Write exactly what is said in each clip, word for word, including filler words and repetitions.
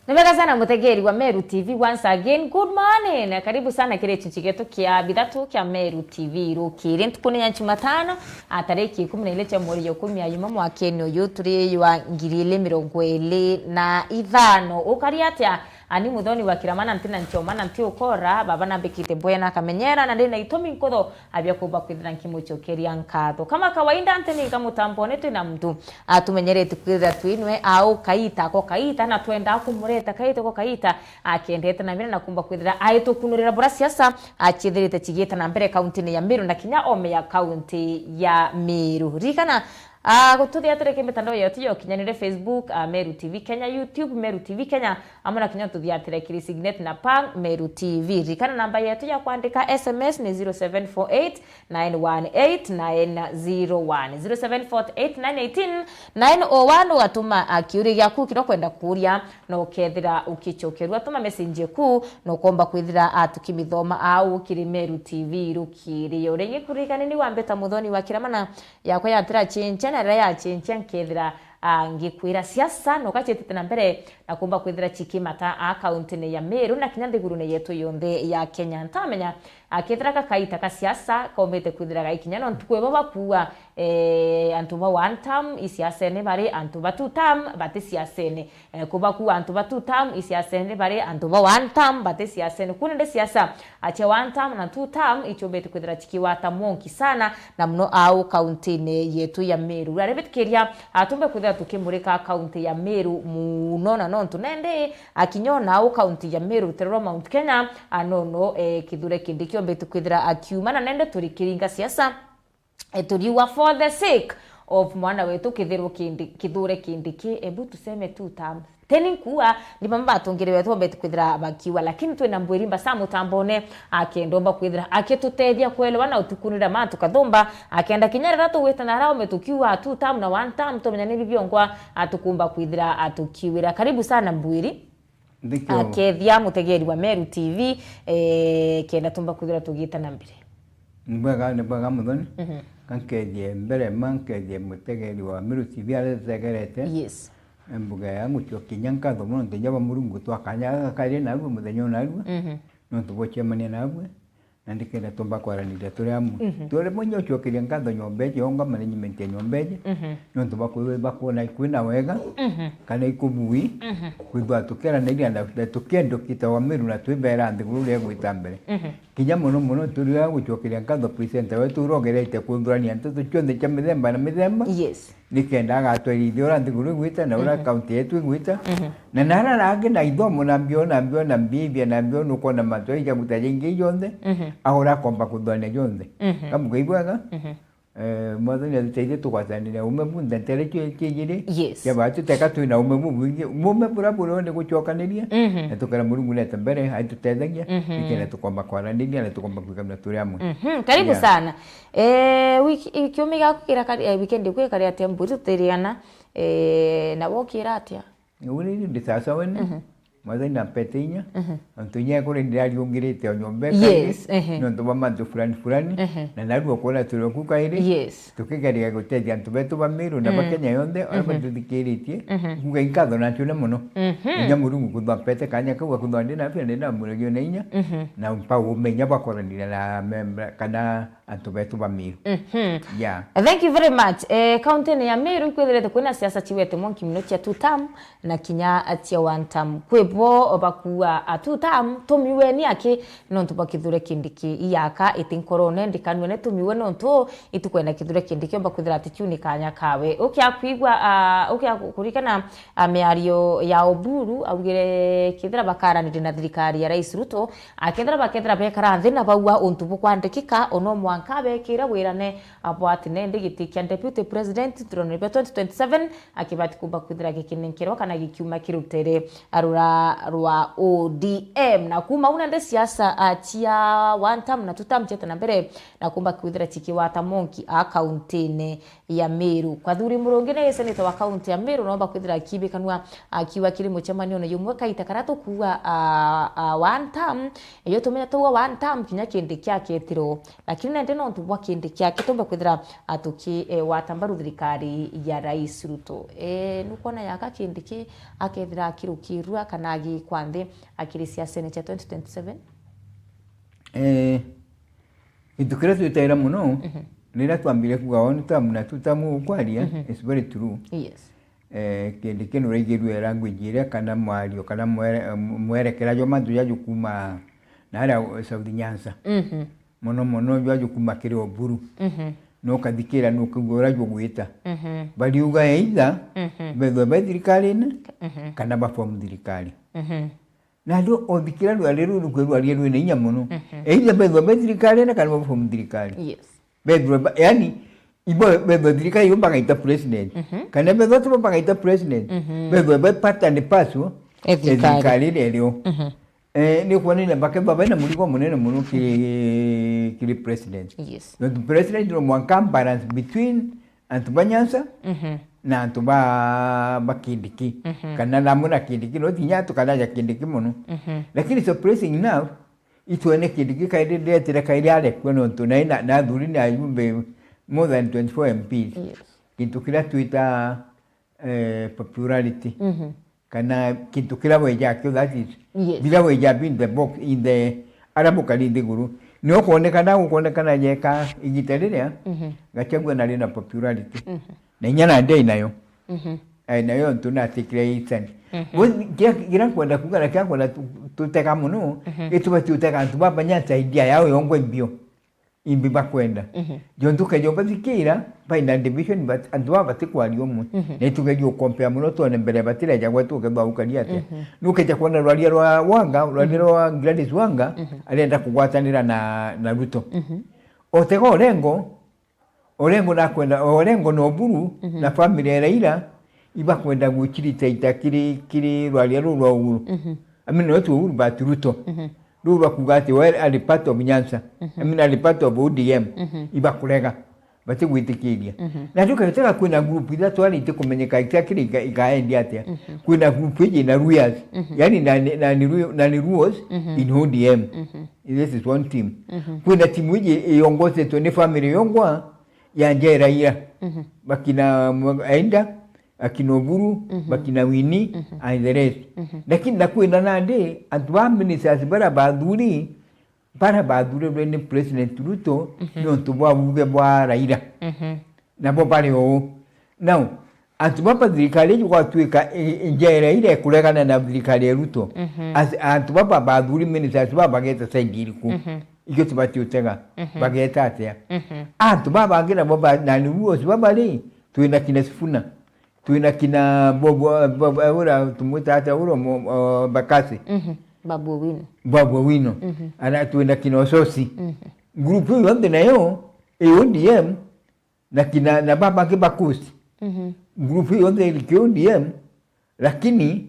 Ni bwega sana, mutegeri wa Meru T V, once again, good morning. Na karibu sana kiri gicunci gietu kia bithatu kia Meru T V rukiri. Ntuku ni ya Jumatano, a, tariki ikumi na ile cia mweri ya ikumi na imwe mwakeni uyu turi wa ngiri ili mirongo ili na ithano. Ukari atia? Ani Muthoni wa Kiramana, nti na nchoma na nti ukora, baba nambikite bwena akamenyera, na ndina itumi nkutho abia kumba kwithira nkimucokeria nkatho. Kama kawaida, nti ninka mutambone twina muntu atumenyerete kwithira twinwe au kaita ko kaita, na twenda kumureta kaita ko kaita, akendete na mbere na kumba kwithira aitukunurira bura siasa aciithirite cigiita na mbere kauntini ya Meru na kinya ome ya kaunti ya Meru. Ririkana, ah, gututhiatire ki mitandao yetu ya ukinyanire, Facebook, ah, Meru T V Kenya, YouTube, Meru T V Kenya, amwe na kinya tuthiatire kiri Signet na Pang Meru T V. Ririkana namba yetu ya kwandika S M S ni zero seven four eight nine one eight nine zero one, zero seven four eight nine eighteen nine oh one, ugatuma, ah, kiuria giaku kiria ukwenda kuria, na ukethira ukicokerua. Tuma message eku, na ukomba kwithira, ah, tukimithoma au kiri Meru T V rukiri. Uria ingi kuririkania ni wambita Muthoni wa Kiramana, yakwa yatira chinchia, na riria yachinchia nkethira, ah, ngikwira siasa no kacitite na mbere na kumba kwithira chikimata a kauntini ya Meru na kinya nthigurune yetu yonthe ya Kenya. Ntamenya, ah, kethira gakaita ka siasa kaumite kwithira gaikinya, no ntuku ibo bakuua, eh, antu ba one term i siasene bari antu ba two term bati siasene. Eh, kubakuua antu ba two term i siasene bari antu ba one term bati siasene. Kuu nindi siasa, ah, cia one term na two term ichumbite kwithira chikiwata mwonki sana, na muno au kauntini yetu ya Meru. Uria ribitikiria, ah, tumbe kwithira tukimurika kaunti ya Meru muno, na nontu nende akinya ona au kaunti ya Meru, rutere rwa Mount Kenya, ah, nono, eh, Kithure Kindiki ombite kwithira akiuma, na nende turi kiringa siasa, eh, turiuga for the sake of mwana wetu Kithure Kindi-, Kithure Kindiki, ebu tuseme two term. Teni nkuua, ni bamwe batungiri betu bombete kwithira bakiuga, lakini twina Mbwiri Mbasa mutambone, akenda omba kwithira akitutethia kwelewa na utukunira mantu kathumba, akenda kinya riria tugwita na araume tukiuga two term na one term, tumenya ni bibiongwa atukumba kwithira atukiwira. Karibu sana Mbwiri. Thank you. Akethia mutegeri wa Meru T V, eh, kenda tumba kwithira tugita na mbere. Ni bwega, ni bwega Muthoni. Mhm. Ka nkethie mbere ma, nkethie mutegeri wa Meru T V aria tutegerete. Yes. Mbuga ya ngucokia kinya nkatho mono, nontu Jehova Murungu twa kanya gaka kari narua, muthenya o narua, Mhm. nontu bwa gucemania narua, na ndikenda tumba kwaraniria turi amwe. Mhm. Turi mwe nyocokeria nkatho nyomba iji, onga management ya nyomba iji, Mhm. nontu bwa kwi-, bakwona ikwina wega, Mhm. kana ikubui, Mhm. kwithwa tukiaraniria na, na tukiendukite wa Meru na twibera nthiguru uria igwita mbere. Mhm. Kinya mono mono turi a gucokeria nkatho presenter wetu uria ugerete kuthurania nteto cionthe cia mithemba na mithemba. Yes. Nikenda agatwarithia uria nthiguru igwita na uria Mhm. kaunti yetu igwita. Mhm. Na nara angi na ithomo na mbio na mbio na mbivia na mbio nukwona mantu aija guta jaingi jonthe. Mhm. Aura akomba kuthurania jonthe. Mhm. Kamuga ibwega? Mhm. Eh, Mwathani atuteithie tugwatanire ume bunthe ntere cio cijiri. Yes. Cia baa tuteka twina ume bubwingi. Ume bura buri ni gucokaniria. Mhm. Na tukera Murungu nete mbere, aitutethagia. Mhm. Nikenda tukomba kwaraniria na tukomba kwiganira turi amwe. Mhm. Karibu Yeah. sana. Eh, wiki, kiumia giaku kiria kari, eh, weekend iku ikari atia Mbwiri tutirigana, eh, na wokira atia? Uri ndi sasa wene. Mhm. Mwathani na mpete inya. Mhm. Nontu inya kuri ndirariungirite o nyomba ikairi. Yes, ehe. Nontu bwa mantu fulani fulani. Ehe. Na narua kwona turi oku kairi. Yes. Tukigeria gutethia antu betu ba Meru na ba Mhm. Kenya yonthe, aria Mhm. batuthikiritie. Mhm. Kuga inkatho na ntune mono. Mhm. Inya Murungu kuthwa mpete kanya kau, akuthwa ndi na afya, ndi na mwirigio na inya. Mhm. Na mpa umenya bwa kwaraniria na memba kana antu betu ba Meru. Mhm. Yeah. Thank you very much. Eh, kaunti-ini ya Meru ikwithirite kwina siasa ciwete mwanki mono cia two term na kinya cia one term. Kwi bo bakuua a two term, tumiweni aki nontu bwa Kithure Kindiki. Iyaka iti nkorone, ndikanue ni tumiwe nontu itikwenda Kithure Kindiki omba kwithira ati kiu ni kanya kawe. Ukia kwigua, ah, ukia ku-, kurikana, ah, miario ya Oburu, augire kethira bakaraniria na thirikari ya Rais Ruto, akethira bakethira bekara nthi na baua untu bukwandikika, ono mwanka bekira wirane, abo ati nende giti kia Deputy President nturone bia twenty twenty-seven, akibati kumba kwithira gikinenkerwa kana gikiuma kirutere arura rwa O D M. Na kuma u nende siasa, ah, cia one term na two term ciete na mbere, na kumba kwithira cikiwata monki a kaunti-ini ya Meru. Kathuri Murungi ni seneta wa kaunti ya Meru, nomba kwithira akibikanua akiuga kiri mucemanione jumwe kaita karia tukuuga, ah, ah, one term, iyo tumenya tuuga one term kinya Kindiki aketiro, lakini nende nontu bwa Kindiki aki tumbe kwithira atuki, eh, wata mbaru thirikari ya Rais Ruto. Eh, nukwona yaka Kindiki akethira akirukirua kana agi kwa nthi akiri siasene cia twenty twenty-seven? Eh, gintu kiria twitaira mono, mhm, riria twambire kuuga, woni tamu na tu tamu ukwaria, mhm, it's very true. Yes. Eh, Kindiki nuraigirue language iria kana mwario kana mwere-, mwerekera jwa mantu jaju kuuma na aria South Nyanza. Mhm. Mono mono jwa jukuma kiri Oburu. Mhm. Nukathikira nukaigua uria jugwita. Mhm. Bariuga either, mhm, bethwe be thirikarine, mhm, kana ba form thirikari. Mhm. Na andu othikira rwaria ruru kwi rwaria rwina inya mono. Mhm. Either bethwe be thirikarine kana ba form thirikari. Yes. Bethwe ba, yani, ibo bethwe thirikari ibo bagaita president. Mhm. Kana bethwe tu bagaita president. Mhm. Bethwe be part and parcel e thirikari iria irio. Mhm. Eh, ni kuonania bakethwa baina murigo munene mono kiri, kiri president. Yes. Nontu president no mwanka balance between antu ba Nyanza, mhm, na antu ba, ba Kindiki. Mhm. Kana namwe na Kindiki, no tinya antu kana ja Kindiki mono. Mhm. Lakini surprising enough, itwene Kindiki kairi ndetire kairi arekua nontu na, na, na athuri ni ajumbe more than twenty-four M Ps. Yes. Gintu kiria twita, eh, popularity. Mhm. Kana kintu kiria weja kio, that is, yes, biria weja be in the box, in the, aria bukari nthiguru. Ni ukonekana, ukonekana jeka igita riria, mhm, Gachagua nari na popularity. Mhm. Na inya nandi ai nayo. Mhm. Ai nayo ntu natikire itani. Mhm. Bo, kiria, kiria nkwenda kuuga na kiria nkwenda tu-, tutega mono, mhm, itubati utega antu baba Nyanza idea yao yongwa imbio. Imbi bakwenda. Mhm. Jontu keja ubathikira, baina division, but antu baba batikwaria umwe. Mhm. Na itugeria ukompea mono twone mbere batirejagwa tukethwa ukari atia. Mhm. Nukeja kwona rwaria rwa Wanga, rwaria, mhm, rwa Gladys Wanga, mhm, arenda kugwatanira na, na Ruto. Mhm. Otega Orengo, Orengo nakwenda, Orengo na Oburu, mhm, na family ya Raila, ibakwenda guchiritaita kiri, kiri rwaria ruu rwa Uhuru. Mhm. I mean, not Uhuru, but Ruto. Mhm. Ruu rwa kuuga ati we ari part of Nyanza. Mhm. I mean, ari part of O D M. Mhm. Ibakurega. Batigwitikiria. Mhm. Na tuketega kwina group ithatu ari itikumenyeka exactly ika-, ikaendi atia. Mhm. Kwina group iji na Luyas. Mhm. Yani na, na, na ni Lu-, na ni Luos, mhm, in O D M. Mhm. This is one team. Mhm. Kwina timu iji iongozetwe ni family yongwa ya Njera ira. Mhm. Bakina Mwe-, Ainda, akina Oburu, mhm, bakina Winnie, mhm, and the rest. Mhm. Lakini na kwina nandi, antu ba ministers bara bathuri, bara bathurirwe ni President Ruto, mhm, nontu bwa buge bwa Raila. Mhm. Nabo bari uu. Now, antu baba thirikari iji gwatuika i-, i-, Njera ira ikuregana na thirikari ya Ruto. Mhm. As-, antu baba bathuri ministers baba bageta side iriku? Mhm. Ikio tubati utega. Mhm. Bageta atia? Mhm. Antu baba bangi nabo ba, nani ruos baba ri, twina kina Sifuna. Twina kina Bob, Bob, ura tumwita atia ura mo-, o, Bakasi? Mhm. Babu Owino. Babu Owino. Mhm. Ana twina kina Ososi. Mhm. Group iyo yonthe nayo, i O D M, na kina, na baba bangi ba Coast. Mhm. Group iyo yonthe iri ki O D M, lakini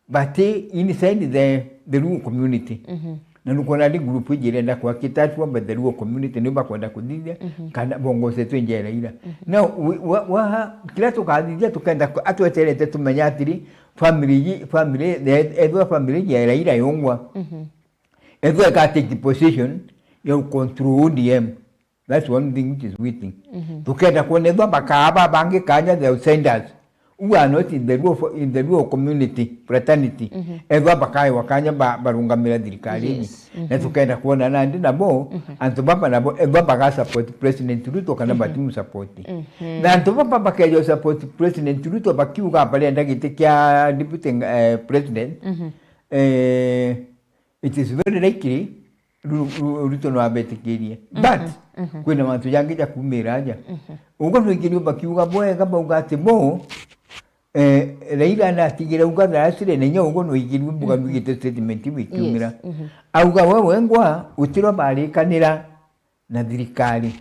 bati inside the, the Luo community. Mhm. Na nukwona ndi group iji irenda kuakitatwa by the Luo community, ni bakwenda kuthithia, mhm, kana bongosetwe Njera ira. Mhm. Now, we, wa, wa, kiria tukathithia tukenda ku-, atweterete tumenya atiri, family iji, family, the, ethwa family Njera ira yongwa. Mhm. Ethwa ika take position ya control O D M. That's one thing which is waiting. Mhm. Tukenda kwona ethwa bakaa babangi kanya the outsiders who are not in the Luo fo-, in the Luo community, fraternity. Mhm. Ethwa bakaewa kanya ba-, barungamira thirikari iji. Yes. Na, mhm, tukenda kwona nandi nabo, mhm, antu baba nabo, ethwa baga support President Ruto kana, mhm, batimu support. Mhm. Na antu baba bakeja support President Ruto bakiuga barenda giti kia deputy, eh, president. Mhm. Eh, it is very likely Ru-, Ru-, Ruto no abetikirie. Mhm, but, mhm, kwina mantu jangi ja kumira aja. Mhm. Uguo no ingirue bakiuga bwega, bauga ati bo, eh, Raila natigire uga thasire, na inya uguo no ingirue buga, mhm, ndugite statement iu ikiumira. Yes, mhm. Auga we wengwa, utirwa barikanira na thirikari.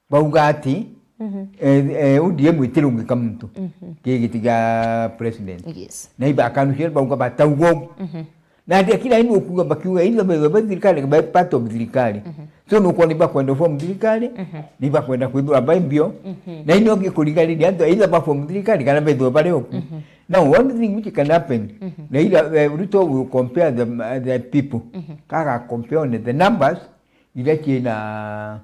Bauga ati, mhm, eh, eh, O D M itirungika muntu, mhm, ki giti gia president. Yes. Na ibakanusha bauga batauga ugu. Mhm. Na atia kila ino ukuga bakiuga ino be, be thirikari, be part of thirikari. Mhm. So nukwona ibakwenda form thirikari, mhm, ni bakwenda kwithwa bai mbio. Mhm. Na ino ngikurigariria antu either ba form thirikari kana bethwe bari oku. Mhm. Now, one thing which can happen, mhm, na ira, eh, Ruto will compare the, the people. Mhm. Kaga compare on the numbers, iria ciina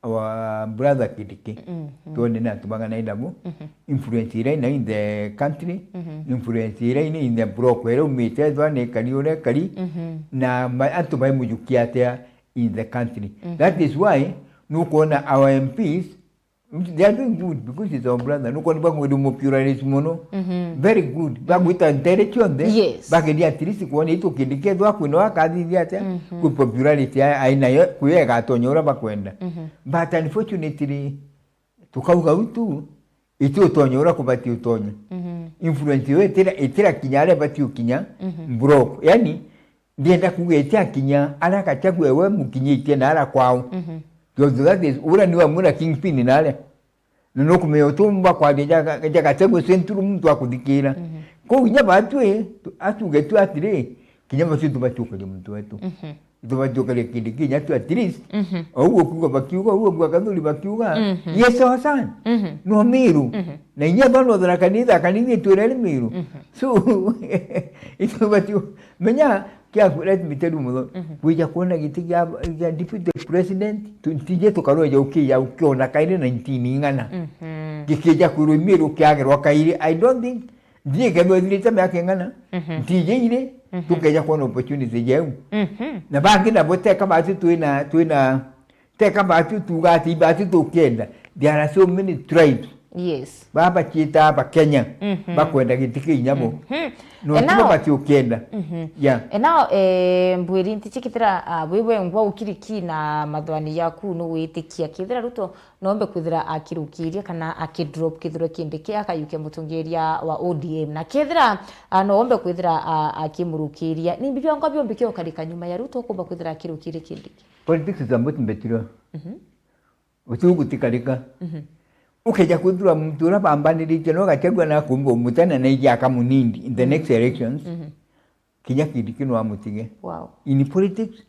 our brother Kindiki. Mhm. Twone ni antu bang'ana ina bo. Mhm. Influence iria ina in the country, mhm, influence iria ina in the block iria umite, ethwa ni kari uria kari, mhm, na ma-, antu baimujukia atia in the country. Mhm. That is why nukwona our M Ps, they are doing good because it's our brother. Nukwona bagwiri mu pluralist mono. Mhm. Very good. Bagwita ntere cionthe. Yes. Bakeria at least kwona itu Kindiki ethwa kwina wakathithia atia. Mhm. Ku popularity a-, ainayo, kuyo egatonya uria bakwenda. Mhm. But unfortunately, tukauga u tu, iti utonya uria kubati utonya. Mhm. Influence iyo itira, itira kinya aria ibati ukinya, mhm, block. Yani, ndienda kuuga iti akinya aria Gachagua ewe mukinyitie na aria kwao. Mhm. Because that is, uria niwe amwira kingpin na aria. Na nukumenya utumba kwaria ja, ja Gachagua Central muntu akuthikira. Mhm. Kou inya batwi, tu-, atuge tu atiri, kinya bacio tubati ukaria muntu wetu. Mhm. Tubati ukaria Kindiki kinya tu at least. Mhm. Ou ukuuga bakiuga, ou ukuuga Kathuri bakiuga. Mhm. Yes, our son. Mhm. No Miru. Mhm. Na inya bano thara kanitha, kanitha itwira ni Miru. Mhm. So, itubati u-, menya kia ku-, let me tell you, mutho. Mhm. Kwija kuona giti gia, gia deputy president, tu-, tije tukarweja ukiya ukiona kairi nineteen ing'ana. Mhm. Gikija kwirwa Miru kiagerwa kairi. I don't think Ndiri kethwa ithirite miaka ing'ana, mhm, ntijiire, mhm, tukeja kwona opportunity jeu. Mhm. Na bangi nabo teka batu twina, twina, teka batu tuuga ati ibatu tukienda. There are so many tribes. Yes. Baba ciita aba Kenya, mhm, bakwenda giti kinya bo. Mhm. No, and tibo now bati ukienda. Mhm. Yeah. And now, eh, mbwiri ntichikithira, ah, wiwe ngwa ukiriki na mathwani yaku nugwitikia kithira Ruto nombe kwithira akirukiria kana akidrop kithirwe Kindiki akayukia mutongeria wa O D M. Na kethira, ah, no ombe kwithira, ah, akimurukiria, ni bibi wangwa biombe kio karika nyuma ya Ruto kumba kwithira akirukiria Kindiki. Politics is about mbetiro. Mhm. Utiu gutikarika. Mhm. Ukeja kwithirwa muntu uria bambaniritie no Gachagua na kumba umutana na iji akamunindi in the, mhm, next elections. Mhm. Kinya Kindiki no amutige. Wow. In politics,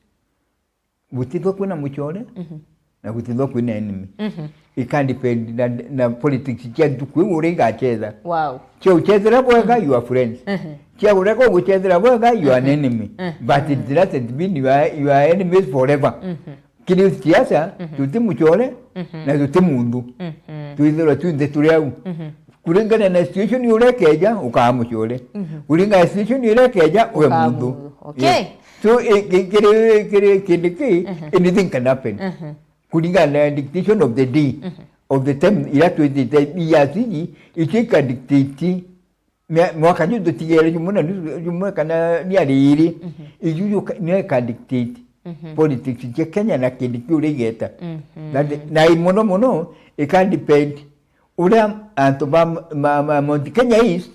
gutithwa kwina mucore, mhm, na gutithwa kwina enemy. Mhm. It can depend na, na politics cia ntuku iu uria igachetha. Wow. Cia uchethera bwega, mhm, you are friends. Mhm. Cia urega uguchethera bwega, you are an, mhm, enemy. Mhm. But it doesn't mean you are, you are enemies forever. Mhm. Kiri siasa, mhm, tuti mucore, mhm, na tuti mundu. Mhm. Twithirwa twinthe turi au. Mhm. Kuringana na situation uria ikeja, ukaa mucore. Mhm. Kuringana na situation iria ikeja, we ukaa mundu. Mundu. Okay. Yes. So, i-, ki-, kiri, kiri, Kindiki, mhm, anything can happen. Mhm. Kuringana na dictation of the day, mhm, of the time iria twithite, years iji, icio ika dictate mia-, mwaka ju tutigere jumwe na nusu, jumwe kana riari iri, mhm, iju yuka-, nio ika dictate, mhm, politics cia Kenya na Kindiki uria igeta. Mhm. Na, na mono mono, ika depend uria antu ba ma, ma, Mount Kenya East,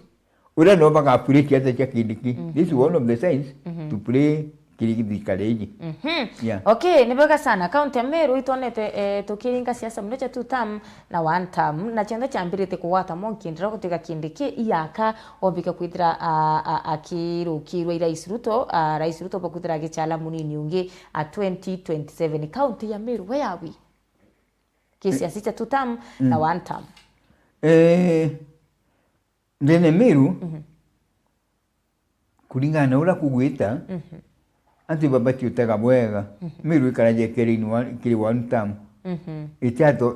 uria no bagaplay ciaca cia Kindiki. Mhm. This is one of the signs, mhm, to play kiri githikari iji. Mhm. Yeah. Okay, ni bwega sana. County ya Meru itwonete, eh, tukiringa siasa muno cia two term na one term, na cionthe ciambirite kugwata mwanki ndira gutiga Kindiki iaka ombike kwithira, a, a, akirukirwa i Rais Ruto, a, Rais Ruto ombike kwithira agichala munini ungi a twenty twenty-seven. County ya Meru, where are we? Ki siasa cia two term na, mm, one term. Eh, Ndene Meru, mhm, kuringana na uria kugwita, mhm, antu babati utega bwega. Mhm. Meru ikara jekere in one, kiri one term. Mhm. Itiato,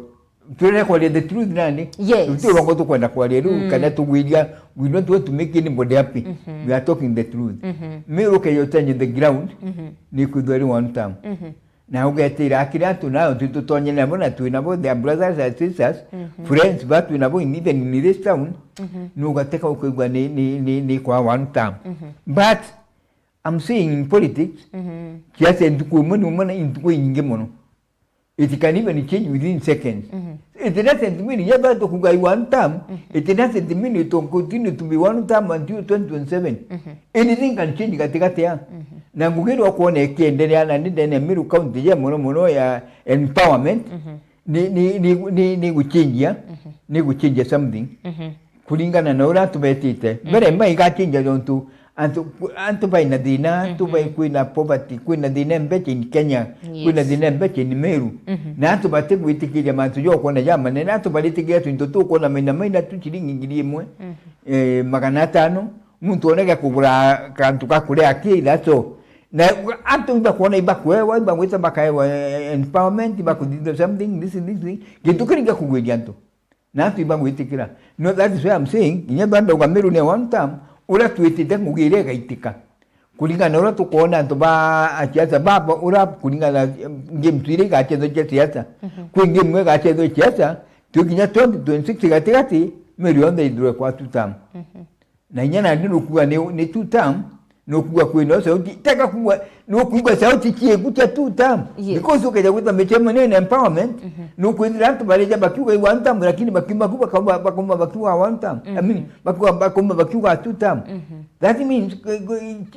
turenda kwaria the truth nandi? Yes. Tuti urongo tukwenda kwaria riu, mm, kana tugwiria, we don't want to make anybody happy. Mhm. We are talking the truth. Mhm. Meru ukeja utenye the ground, mhm, ni kwithwa iri one term. Mhm. Na ugetira akiri antu nao tutonye nabo na twi nabo, they are brothers and sisters, mhm, friends ba twi nabo in, even in this town, mhm, nugateka ukaigua ni, ni, ni, ni kwa one term. Mhm. But I'm saying in politics, mhm, siasa ntuku imwe ni umwe na ntuku inyingi muno. It can even change within seconds. Mhm. It doesn't mean yaba tukuga i one term, mhm, it doesn't mean it will continue to be one term until twenty twenty-seven. Mhm. Anything can change katikati ya. Mhm. Na ngugi iria ukwona ikiendelea na ni ndene Meru County ya muno muno ya empowerment, mhm, ni, ni, ni, ni, ni guchenjia, mhm, ni guchenjia something. Mhm. Kuringana na uria antu betite. Mhm. Mbere mba igachenjia jontu antu, antu baina thina, antu, mhm, bai kwina poverty, kwina thina mbeche in Kenya, yes, kwina thina mbeche in Meru. Mhm. Na antu batigwitikiria mantu jokwona jamanene, antu baritikiria twinto tukwona maina maina tu ciringi ngiri imwe. Mhm. Eh, magana atano, muntu one gakugura kantu ka kuria aki, that's all. Na antu ibakwona, ibakwewa, ibagwita bakaewa, eh, empowerment, ibakuthithia something, this, this, this. Gintu kiria gikugwiria antu. Na antu ibagwitikira. No, that is why I'm saying, kinya twandauga Meru ni one term, uria twitite ngugi iria igaitika. Kuringana na uria tukwona antu ba asiasa baba, uria kuringana na, em, games iria igachethwa cia siasa. Mhm. Kwi game imwe igachethwa cia siasa, twi kinya twenty twenty-six gatigati, Meru yonthe ithirwe kwa two term. Mhm. Na inya nandi nukuga ni, ni two term, nukuga kwina sauti, teka kuga, nukuga sauti cieku cia two term. Yes. Because ukeja gwita michemanio na empowerment, mhm, nukwithira antu bareja bakiuga i one term, lakini bakiuma ku bakauga, bakauga bakiuga one term. I mean, mhm, bakiuga, bakauga bakiuga two term. Mhm. That means, eh,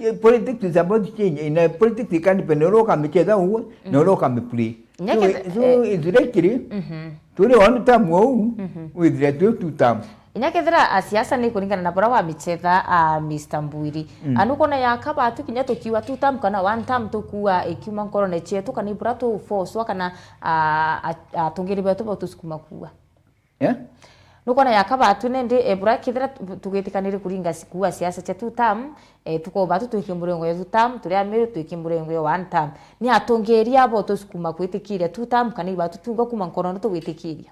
eh, politics is about change. In a politics, it can't depend on ukamichetha uwe, na, mhm, ukamichetha ukamichetha uwe. So, nyaketha, so eh, it's likely, mhm, turi one term ou, mhm, withire twi two term. Inya kethira a siasa ni kuringana na buria wamichetha, a Mister Mbwiri. Mm. A, nukwona ya kabatu kinya tukiuga two term kana one term tukuuga ikiuma nkorone cietu kana ibura tu forcwa kana, a, a, atungiri betu bo tusukuma kuuga? Yeah? Nukwona ya kabatu nindi, e, bura kethira tu-, tugitikanire kuringa si-, kuuga siasa cia two term, e, tukobatu twiki murengo ya two term, turia Meru twiki murengo ya one term. Ni atungiri abo tusukuma kwitikiria two term kana ibatu tunga kuma nkorone tugwitikiria?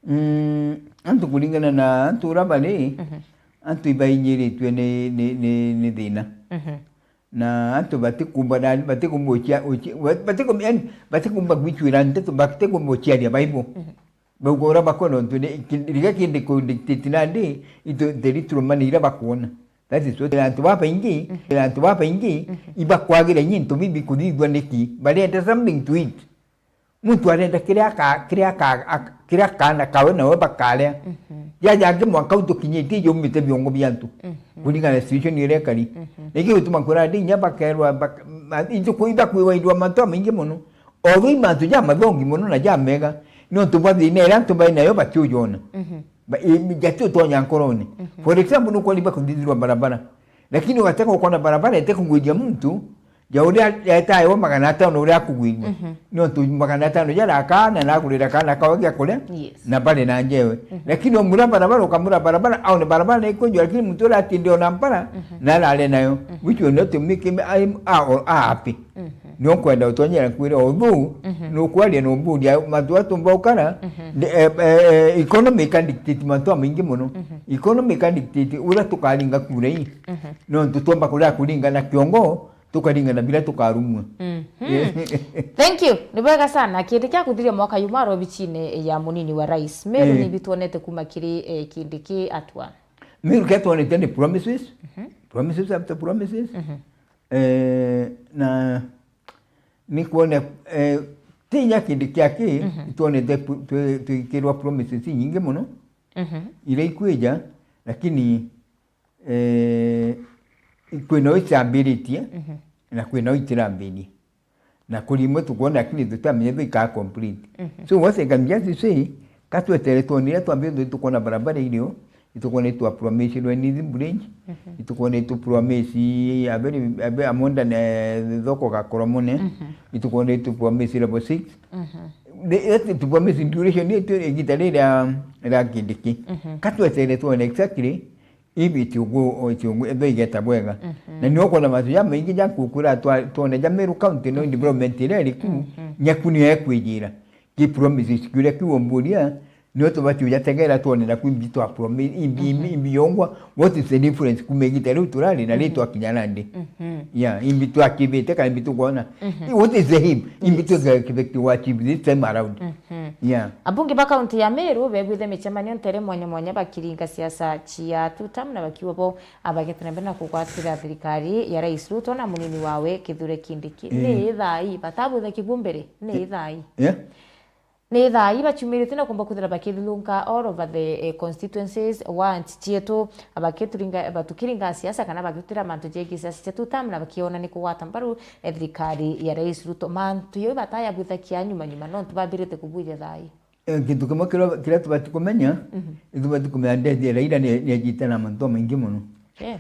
Mm, antu kuringana na antu uria bari, mhm, antu ibainyiritue ni, ni, ni, ni thina. Mhm. Na antu batikumba na, batikumba ucia-, uci-, batikum-, yani, batikumba gwicuira nteto, batikumba uciaria Bible. Mhm. Bauga uria bakwona untu ni, ki-, riga kindi ku dictate nandi, into the little money iria bakwona. That is what antu babaingi, mhm, antu babaingi, mhm, ibakwagira into bibi kuthithua niki? Barenda something to eat. Muntu arenda kiria aka-, kiria aka-, ak-, kiria kaana kawe nawe bakaria. Mhm. Jaja angi mwaka utukinyitie jaumite biongo bia antu. Mhm. Kuringana na situation iria ikari. Mhm. Niki gutuma nkwira ndi inya bakerwa bak-, ma-, into ku-, ibakwirwa indwa mantu amaingi mono. Although i mantu jamathongi mono na jamega, nontu bwa thina iria antu bai nayo batiujona. Mhm. Ba-, i-, jatiutonya nkorone. Mhm. For example, nukwona ibakuthithirwa barabara. Lakini ugatega ukona barabara itekugwiria muntu, ja uria etaewa magana atano uria akugwiria. Mhm. Nontu magana atano jaria akaana na agurira kaana kawe gia kuria, yes, na bari na njewe. Mhm. Lakini omura barabara, ukamura barabara, aone barabara ni ikwenjwa, lakini muntu uria atinde ona mpara, mhm, na arare nayo. Mhm. Which will not make him a, a, a happy. Mhm. Ni ukwenda utonyera kwira, although, mhm, nukwaria na umburia, mantu atumba ukara, mhm, the, eh, eh, economy can dictate mantu amaingi mono. Mhm. Economy can dictate uria tukaringa kura ii. Mhm. Nontu twomba kuria kuringa na kiongo, tukaringa na biria tukarumua. Mhm. Yes. Thank you. Ni bwega sana. Kindi kia kuthiria mwaka yuma robichine ya munini wa rais. Meru, eh, ni bitwonete kuma kiri, eh, kindi ki atua? Meru kia twonete ni promises. Mhm. Promises after promises. Mhm. Eh, na ni kwona, eh, ti inya kindi kia ki, mhm, itwonete pu-, twi-, twikirwa promises inyingi mono, mhm, iria ikwija, lakini, eh, kwina o icambiritie, mhm, na kwina o itirambirie. Na kuri imwe tukwona, lakini tutamenya ikaa complete. Mhm. So what I can just say, ka twetere twonire twambe ndu tukwona barabara irio, itukwona itwa promise Rwenith Bridge, mhm, itukwona itu promise a very, a very, a modern, eh, thoko ga Koromone, mhm, itukwona itu promise level six. Mhm. The, itu promise duration yetu igita riri ria, ria Kindiki. Mhm. Ka twetere twone exactly, ibi itiugu, o itiugu, etho igeta bwega. Mhm. Na ni ukwona mantu jamaingi ja nkukura twa-, twone ja Meru County no development iria iriku, mhm, nyaku niyo ekwijira. Ki promises kiuria kiu umburia, nio tubati ujategera twone naku imbi twa promi-, imbi, mhm, imbi yongwa, what is the difference kuma igita riu turari na ri, mhm, twakinya nandi? Mhm. Yeah, imbi twakibite kana imbi tukwona? Mhm. What is the aim? Imbi, yes, twe expect to achieve this time around? Mhm. Yeah. Abunge ba kaunti ya Meru bebwithe micemanio ntere mwanya mwanya bakiringa siasa cia two term na bakiuga bo abagetwe na mbere na kugwatira thirikari ya Rais Ruto na munini wawe Kithure Kindiki. Eh. Ni thaa ii, batabwithe kiguo mbere, ni thaa ii. Yeah. Ni thaa ii baciumirite na kumba kwithira bakithilunka all over the, eh, constituencies, wards cietu, bakituringa, batukiringa siasa kana bakitwira mantu jegie siasa cia two term na bakiona ni kugwata mbaru, eh, thirikari ya Rais Ruto. Mantu jau batayabwithakia nyuma nyuma, nontu bambirite kubwithia thaa ii. Eh, gintu kimwe kiria, kiria tubati kumenya, mhm, itubati kumenya death ya Raila ni, ni ejite na mantu jamaingi mono. Yeah.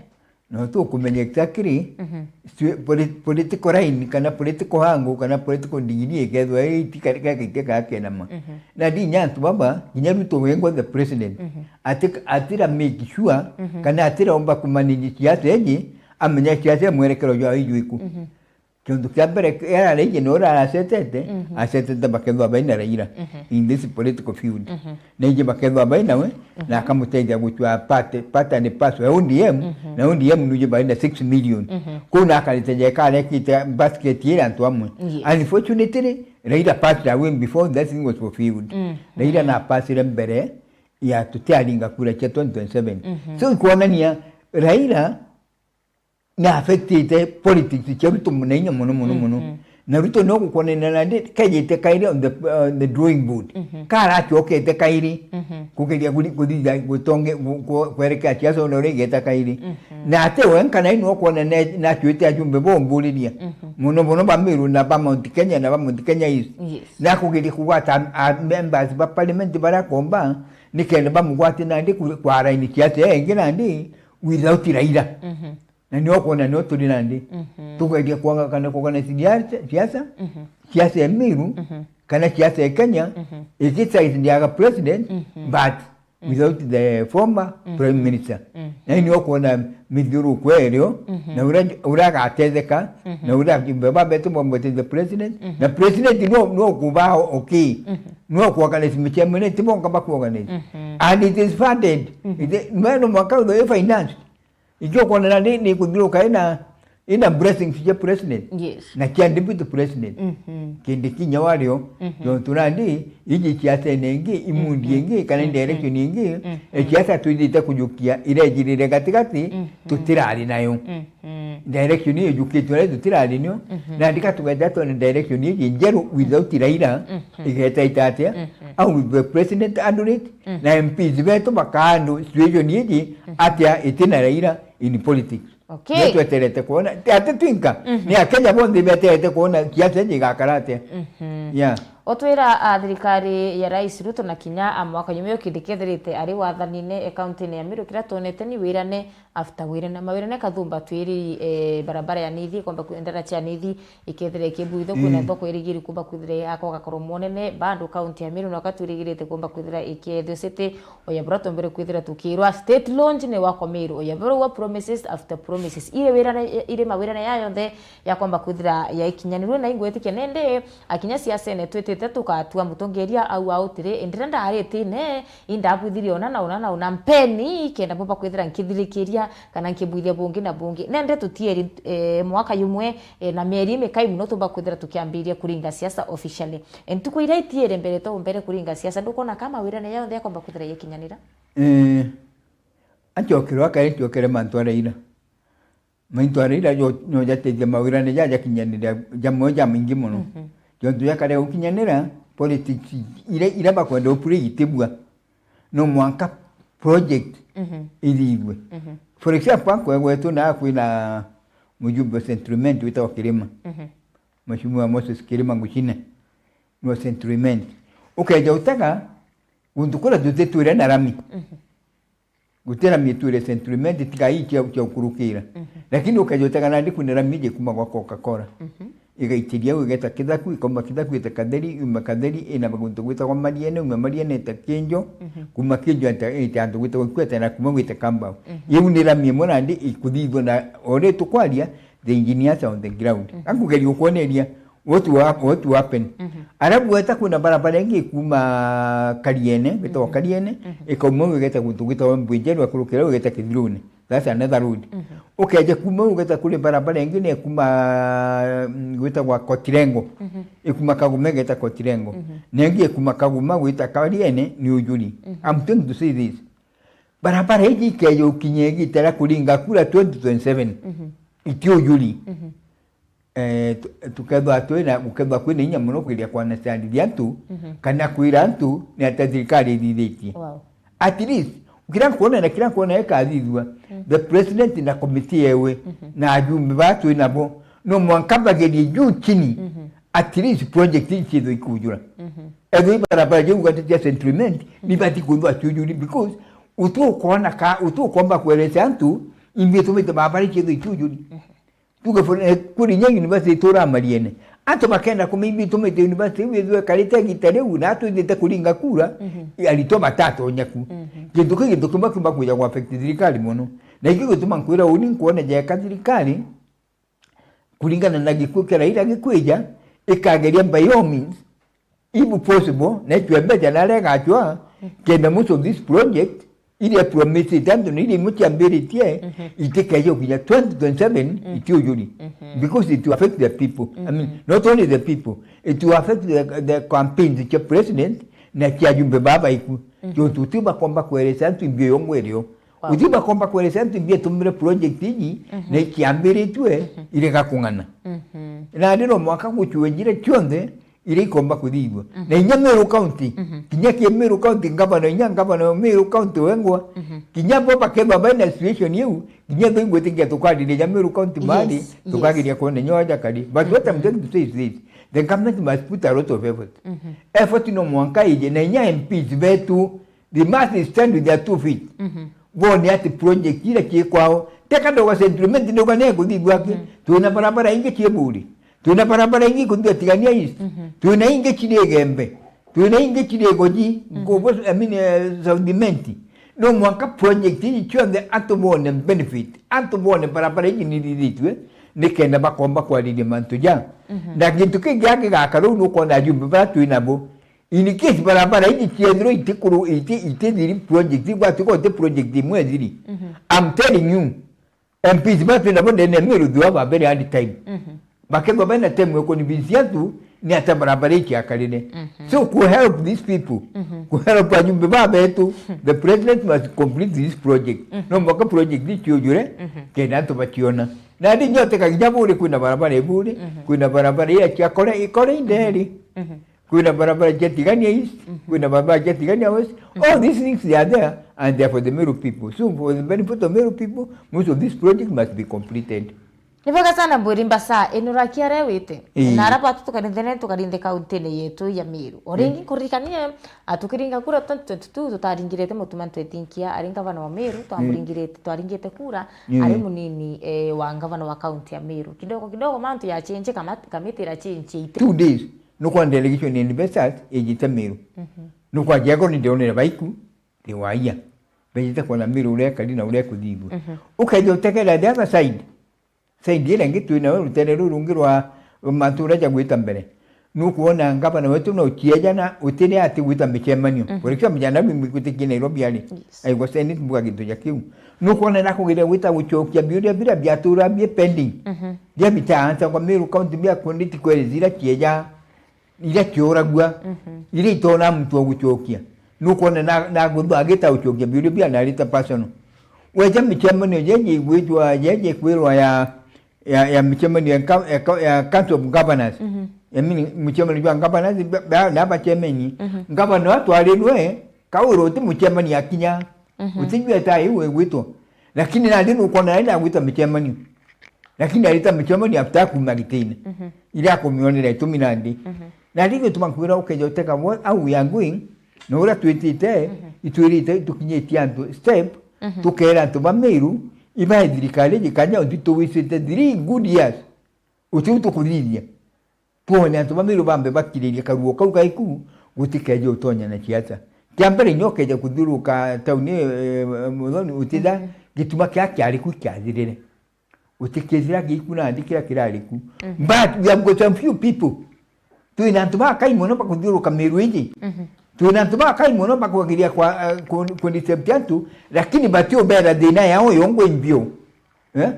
No tukumenya exactly, mhm, swe-, polit-, political line, kana political angle, kana political degree, ikethwa iti kari-, kari-, kari-, kari-, kenama. Mhm. Na ndi inya antu baba, kinya Ruto wengwa the president, mhm, ati-, atira make sure, mhm, kana atira omba kumanage siasa eji, amenya siasa ya mwerekero jwa ijwiku. Mhm. Kiundu kia mbere, arariji ni uria arasetete, mhm, asetete bakethwa baina Raila, mhm, in this political field. Mhm. Na iji bakethwa baina we, mhm, na akamutethia gucua party, party and parcel ya O D M, mhm, na O D M nuji baina six million. Mhm. Kuu na akarite jeka arekite basket ira antu amwe. Yes. Unfortunately, Raila passed away before that thing was fulfilled. Mhm. Raila na passire mbere ya tutiaringa kura cia twenty twenty-seven. Mhm. So, ikwonania Raila na affectite politics cia Ruto na inya mono, mono, mono. Mhm. Na Ruto no gukwonania nandi kejite kairi on the, uh, the drawing board. Mhm. Karacokete kairi, mhm, kugeria kuri-, kuthitha gutonge-, gu-, ku-, kwerekea siasa ona uria igeta kairi. Mhm. Na ati we nkana ino kwona ne-, nacuite ajumbe bomburiria. Mhm. Mono mono ba Meru na ba Mount Kenya na ba Mount Kenya East. Yes. Na kugeria kugwata a, a members ba parliament baria komba, nikenda bamugwate nandi ku-, kwa raini siasa ingi nandi without Raila. Mhm. Na nio kwona nio turi nandi. Mhm. Tugeria kwanga kana kugana siasa, siasa, mhm, siasa ya Meru, mhm, kana siasa ya Kenya, mhm, iki size ndiaga president, mhm, but, mhm, without the former, mhm, prime minister. Mhm. Na nio kwona mithiuruko erio, mhm, na uria, uria agatetheka, mhm, na uria ajumbe babetu bamwete the president, mhm, na president no, no kuba okay. Mhm. No kuorganize michemeneti bonka bakuorganize. Mhm. And it is funded. Mhm. It is, no mwaka utho financed. Ikio kwonera ni, ni kuthiuruka ina, ina blessings cia president. Yes. Na cia deputy president. Mhm. Kindi kinya wario, mhm, jontu nandi, iji siasa ene ingi, imundi, mhm, ingi, kana, mhm, direction ingi, mhm, e siasa twithite kujukia, irejirire gatigati, mhm, tutirari nayo. Mhm. Direction iyo ijukitwe nayo tutirari nio. Mhm. Nandi ka tugenda twone direction iji njeru without Raila, mhm, igeta ita atia? Mhm. Au the president handle it, mhm, na M Ps betu bakaandu situation iji, mhm, atia itina Raila in politics. Okay. Ndio tweterete kuona. Ti ati twinka, mhm, ni Akenya bonthe beterete kuona siasa iji igakara atia. Mhm. Yeah. Otwira, a, thirikari ya Rais Ruto na kinya, a, mwaka jumwe ukindikethirite ari wathanine, e, kaunti-ini ya Meru, kiria twonete ni wirane after wirane. Mawirane kathumba twiri, e, barabara ya Nithi, ikomba ku-, ndara cia Nithi, ikethira ikibwithwa, kwina, mm, thoko irigiri kumba kwithira yako gakorwo monene, bado kaunti ya Meru, na wakati irigirite kumba kwithira ikiethio city, oya bura tombere kwithira tukirwa state launch ni wakwa Meru, oya bura wa promises after promises. Ire wirane, ire mawirane ya yonthe yakomba kwithira yaikinyanirwe, na ingwitikia nende akinya siasene twitite tukatua mutongeria au au tiri, indira ndaritine, indabwithirie ona na ona na ona mpeni, kenda bumba kwithira nkithirikiria kana nkibwithia bungi na bungi. Nende tutieri, eh, mwaka jumwe, eh, na mieri imikai muno tumba kwithira tukiambiria kuringa siasa officially. Eh, ntuku iria itiere mbere to mbere kuringa siasa, ndukona kama wirane yonthe yakomba kwithira yekinyanira? Eh, anchokirwa kare nchokere mantu araira. Maintu aria ira jo-, no jateithia mawirane ja jakinyanira jamwe jamaingi mono. Mhm. Jontu jakare gukinyanira, politics ira, ira bakwenda upure itibua. No mwanka project, mhm, ithithue. Mhm. For example, akwe gwetu na kwina mujumbe wa Central Imenti witagwa Kirima. Mhm. Mheshimiwa Moses Kirima Nguchine. Ni wa Central Imenti. Ukeja utega, guntu kuria tutitwire na rami. Mhm. Gutira mitu iri Central Imenti tiga ii cia, cia ukurukira. Mhm. Lakini ukeja utega nandi kwina rami iji kuma gwa Coca-Cola. Mhm. Igaitiria au igeta Kithaku, ikauma Kithaku ita Katheri, yuma Katheri ina guntu gwitagwa Mariene, yuma Mariene ita Kinjo, mhm, kuma Kinjo ita, ita antu gwitagwa Ikwete na kuma gwita Kambau. Mhm. Iu ni rami imwe nandi ikuthithua na ori tukwaria, the engineers on the ground. Mhm. Ankugeria ukwoneria, What will hap-, what will happen? Mhm. Arabu weta kwina barabara ingi ikuma Kariene, gwitagwa, mhm, Kariene, mhm, ikauma au igeta guntu gwitagwa Mbwinjeru, akurukira au igeta Kithirune. That's another road. Mhm. Ukeja kuma au ugeta kuri barabara ingi na ikuma, mm, gwitagwa Kotirengo. Mhm. Ikuma Kaguma igeta Kotirengo. Mhm. Na ingi ikuma Kaguma gwita Kariene ni Ujuri. Mhm. I'm trying to say this. Barabara iji ikeja ukinya igita ria kuringa kura twenty twenty-seven. Mhm. Iti Ujuri. Mhm. Eh, tu-, tukethwa twina, gukethwa kwina inya mono kwiria kwanacandithia antu, mhm, kana kwira antu ni atia thirikari ithithitie. Wow. At least, kira nkwona na kira nkwona ikathithua, mm, the president na committee ewe, mhm, na ajumbe baa twi nabo, no mwanka bagerie juu chini, mhm, at least project ici ciithwe ikujura. Mhm. Ethwe ibarabara jiu gati cia Central Imenti, mhm, nibati kwithwa ciujuri because uti ukona ka, uti ukomba kueleza antu imbi itumite barabara ici ciithwe ikujuri. Mhm. Tuge for, eh, kuri inya university itura Mariene. Antu bakenda kumenya imbi itumite university iu ithwe ikarite igita riu, na twithite kuringa kura, mhm, aritwa batatonya ku. Mhm. Kintu kiu, kintu kimwe kiumba kwija ku affect thirikari mono. Na ikio gituma nkwira uni nkwona jeka thirikari, kuringana na gikuu kia Raila gikwija, ikageria by all means, if possible, na icwe mbeca na aria igacwa, kenda most of this project, iria promised antu na iria imwe ciambiritie, itikeje gukinya twenty twenty-seven, itiujuri. Because it will affect the people. I mean, not only the people, it will affect the, the campaigns cia president na cia ajumbe baba iku. Tontu uti bakomba kweresa antu imbio yongwe irio. Wow. Uti bakomba kweresa antu imbio itumire project iji, na ikiambiritue, irega kung'ana. Na ndiro mwaka gucwenjire cionthe, iria ikomba kuthithua. Na inya Meru County, kinya ki Meru County, ngavana, inya ngavana wa Meru County wengwa, kinya bo bakethwa baina situation iu, kinya tho ingwitikia tukariria ja Meru County mali, yes, tukageria kuona nyoja kari. But what I'm trying to say is this, the government must put a lot of effort. Effort no mwanka ije, na inya M Ps betu, they must stand with their two feet. Bone ati project iria cii kwao, teka ndoga settlement ndoga ne kuthithua ki. Twina barabara ingi cii buri. Twina barabara ingi kuthithua Tigania East. Twina ingi ciri Igembe. Twina ingi ciri Igoji. Ngobo, I mean, eh, South Imenti. No mwanka project iji cionthe antu bone benefit. Antu bone barabara iji nithithitue, nikenda bakomba kwariria mantu ja. Na gintu kingi gigakara uu nukwona ajumbe bara twinabo. In case barabara iji ciethirwa itikuru-, iti-, itithiri project, igwatuka uti project imwe ithiri. I'm telling you, M Ps bara twinabo ndene ya Meru, they have a very hard time. Bakethwa bena time ya convince antu ni ata barabara iji ciakarire. So, ku help these people, ku help ajumbe ba betu, the president must complete this project. No mwanka project iji ciujure, kenda antu baciona. Na ndi nyote kaginya buri kwina barabara iburi, kwina barabara iria ciakore, ikore inderi. Kwina barabara cia Tigania East, kwina barabara cia Tigania West. All these things, they are there and they are for the Meru people. So for the benefit of Meru people, most of this project must be completed. Ni bwega sana Mbwiri Mbasa, inurakia aria wite. Ii. Na ara batu tukarinde ne tukarinde kaunti-ini yetu ya Meru. O ringi nkuririkanie, a, tukiringa kura twenty twenty-two, tutaringirite Mutuma Ntweti Nkia ari ngavana wa Meru, twamuringirite, twaringite kura, ari munini, eh, wa ngavana wa kaunti ya Meru. Kidogo kidogo mantu ya change, kama-, kamiti ira change ite. Two days. Nukwona delegation ya investors ijite Meru. Nukwajia ko ni ndionere baiku, riwaia. Bejite kwona Meru uria ekari na uria ikuthithua. Ukeja utegera the other side. Side iria ingi twina rutere ruru rungi rwa mantu uria jagwita mbere. Nukwona ngavana wetu no uciejana utire ati gwita micemanio. Kuri kia mujana mimi gwitikia Nairobi ari. Yes. Aigwa Senate mbuga gintu ja kiu. Nukwona nakugeria gwita gucokia biuria biria biatura bi pending. Bia bitaansa kwa Meru County bia kunditi kwere zira cieja. Iria ciuragua, iria itona muntu wa gucokia. Nukwona na, na guthu agita gucokia biuria bia na arita personal. Weja micemanio jeje igwitwa, jeje kwirwa ya, ya, ya micemanio ya ka-, ya ka-, ya Council of Governors. I mean, micemanio jwa governors, ba, ba, na bacemeni. Ngavana atwarirwe, kaurwo ti mucemani akinya. Utijua ta iu igwitwo. Lakini nandi nukwona nandi agwita micemanio. Lakini arita micemanio after kuma gitine. Iria akumionera itumi nandi. Nandi gituma nkwira ukeja utega what, how we are going, na uria twitite, itwirite tukinyitie antu step, tukera antu ba Meru, ibae thirikari iji kanya uthi tuwisite three good years. Utiu tukuthithia. Twone antu ba Meru bambe bakiririe karuo kau gaiku, gutikeje utonya na ciaca. Kia mbere, inya ukeja kuthiuruka tauni, eh, Muthoni, utitha gituma kia kiari ku kiathirire. Utikithira giku nandi kiria kirari ku. But we have got some few people. Twina antu bakai mono bakuthiuruka Meru iji. Twina antu bakai mono bakwagiria kwa, eh, ku, ku disturb antu, lakini batiubera thina yao yongwe mbio. Eh?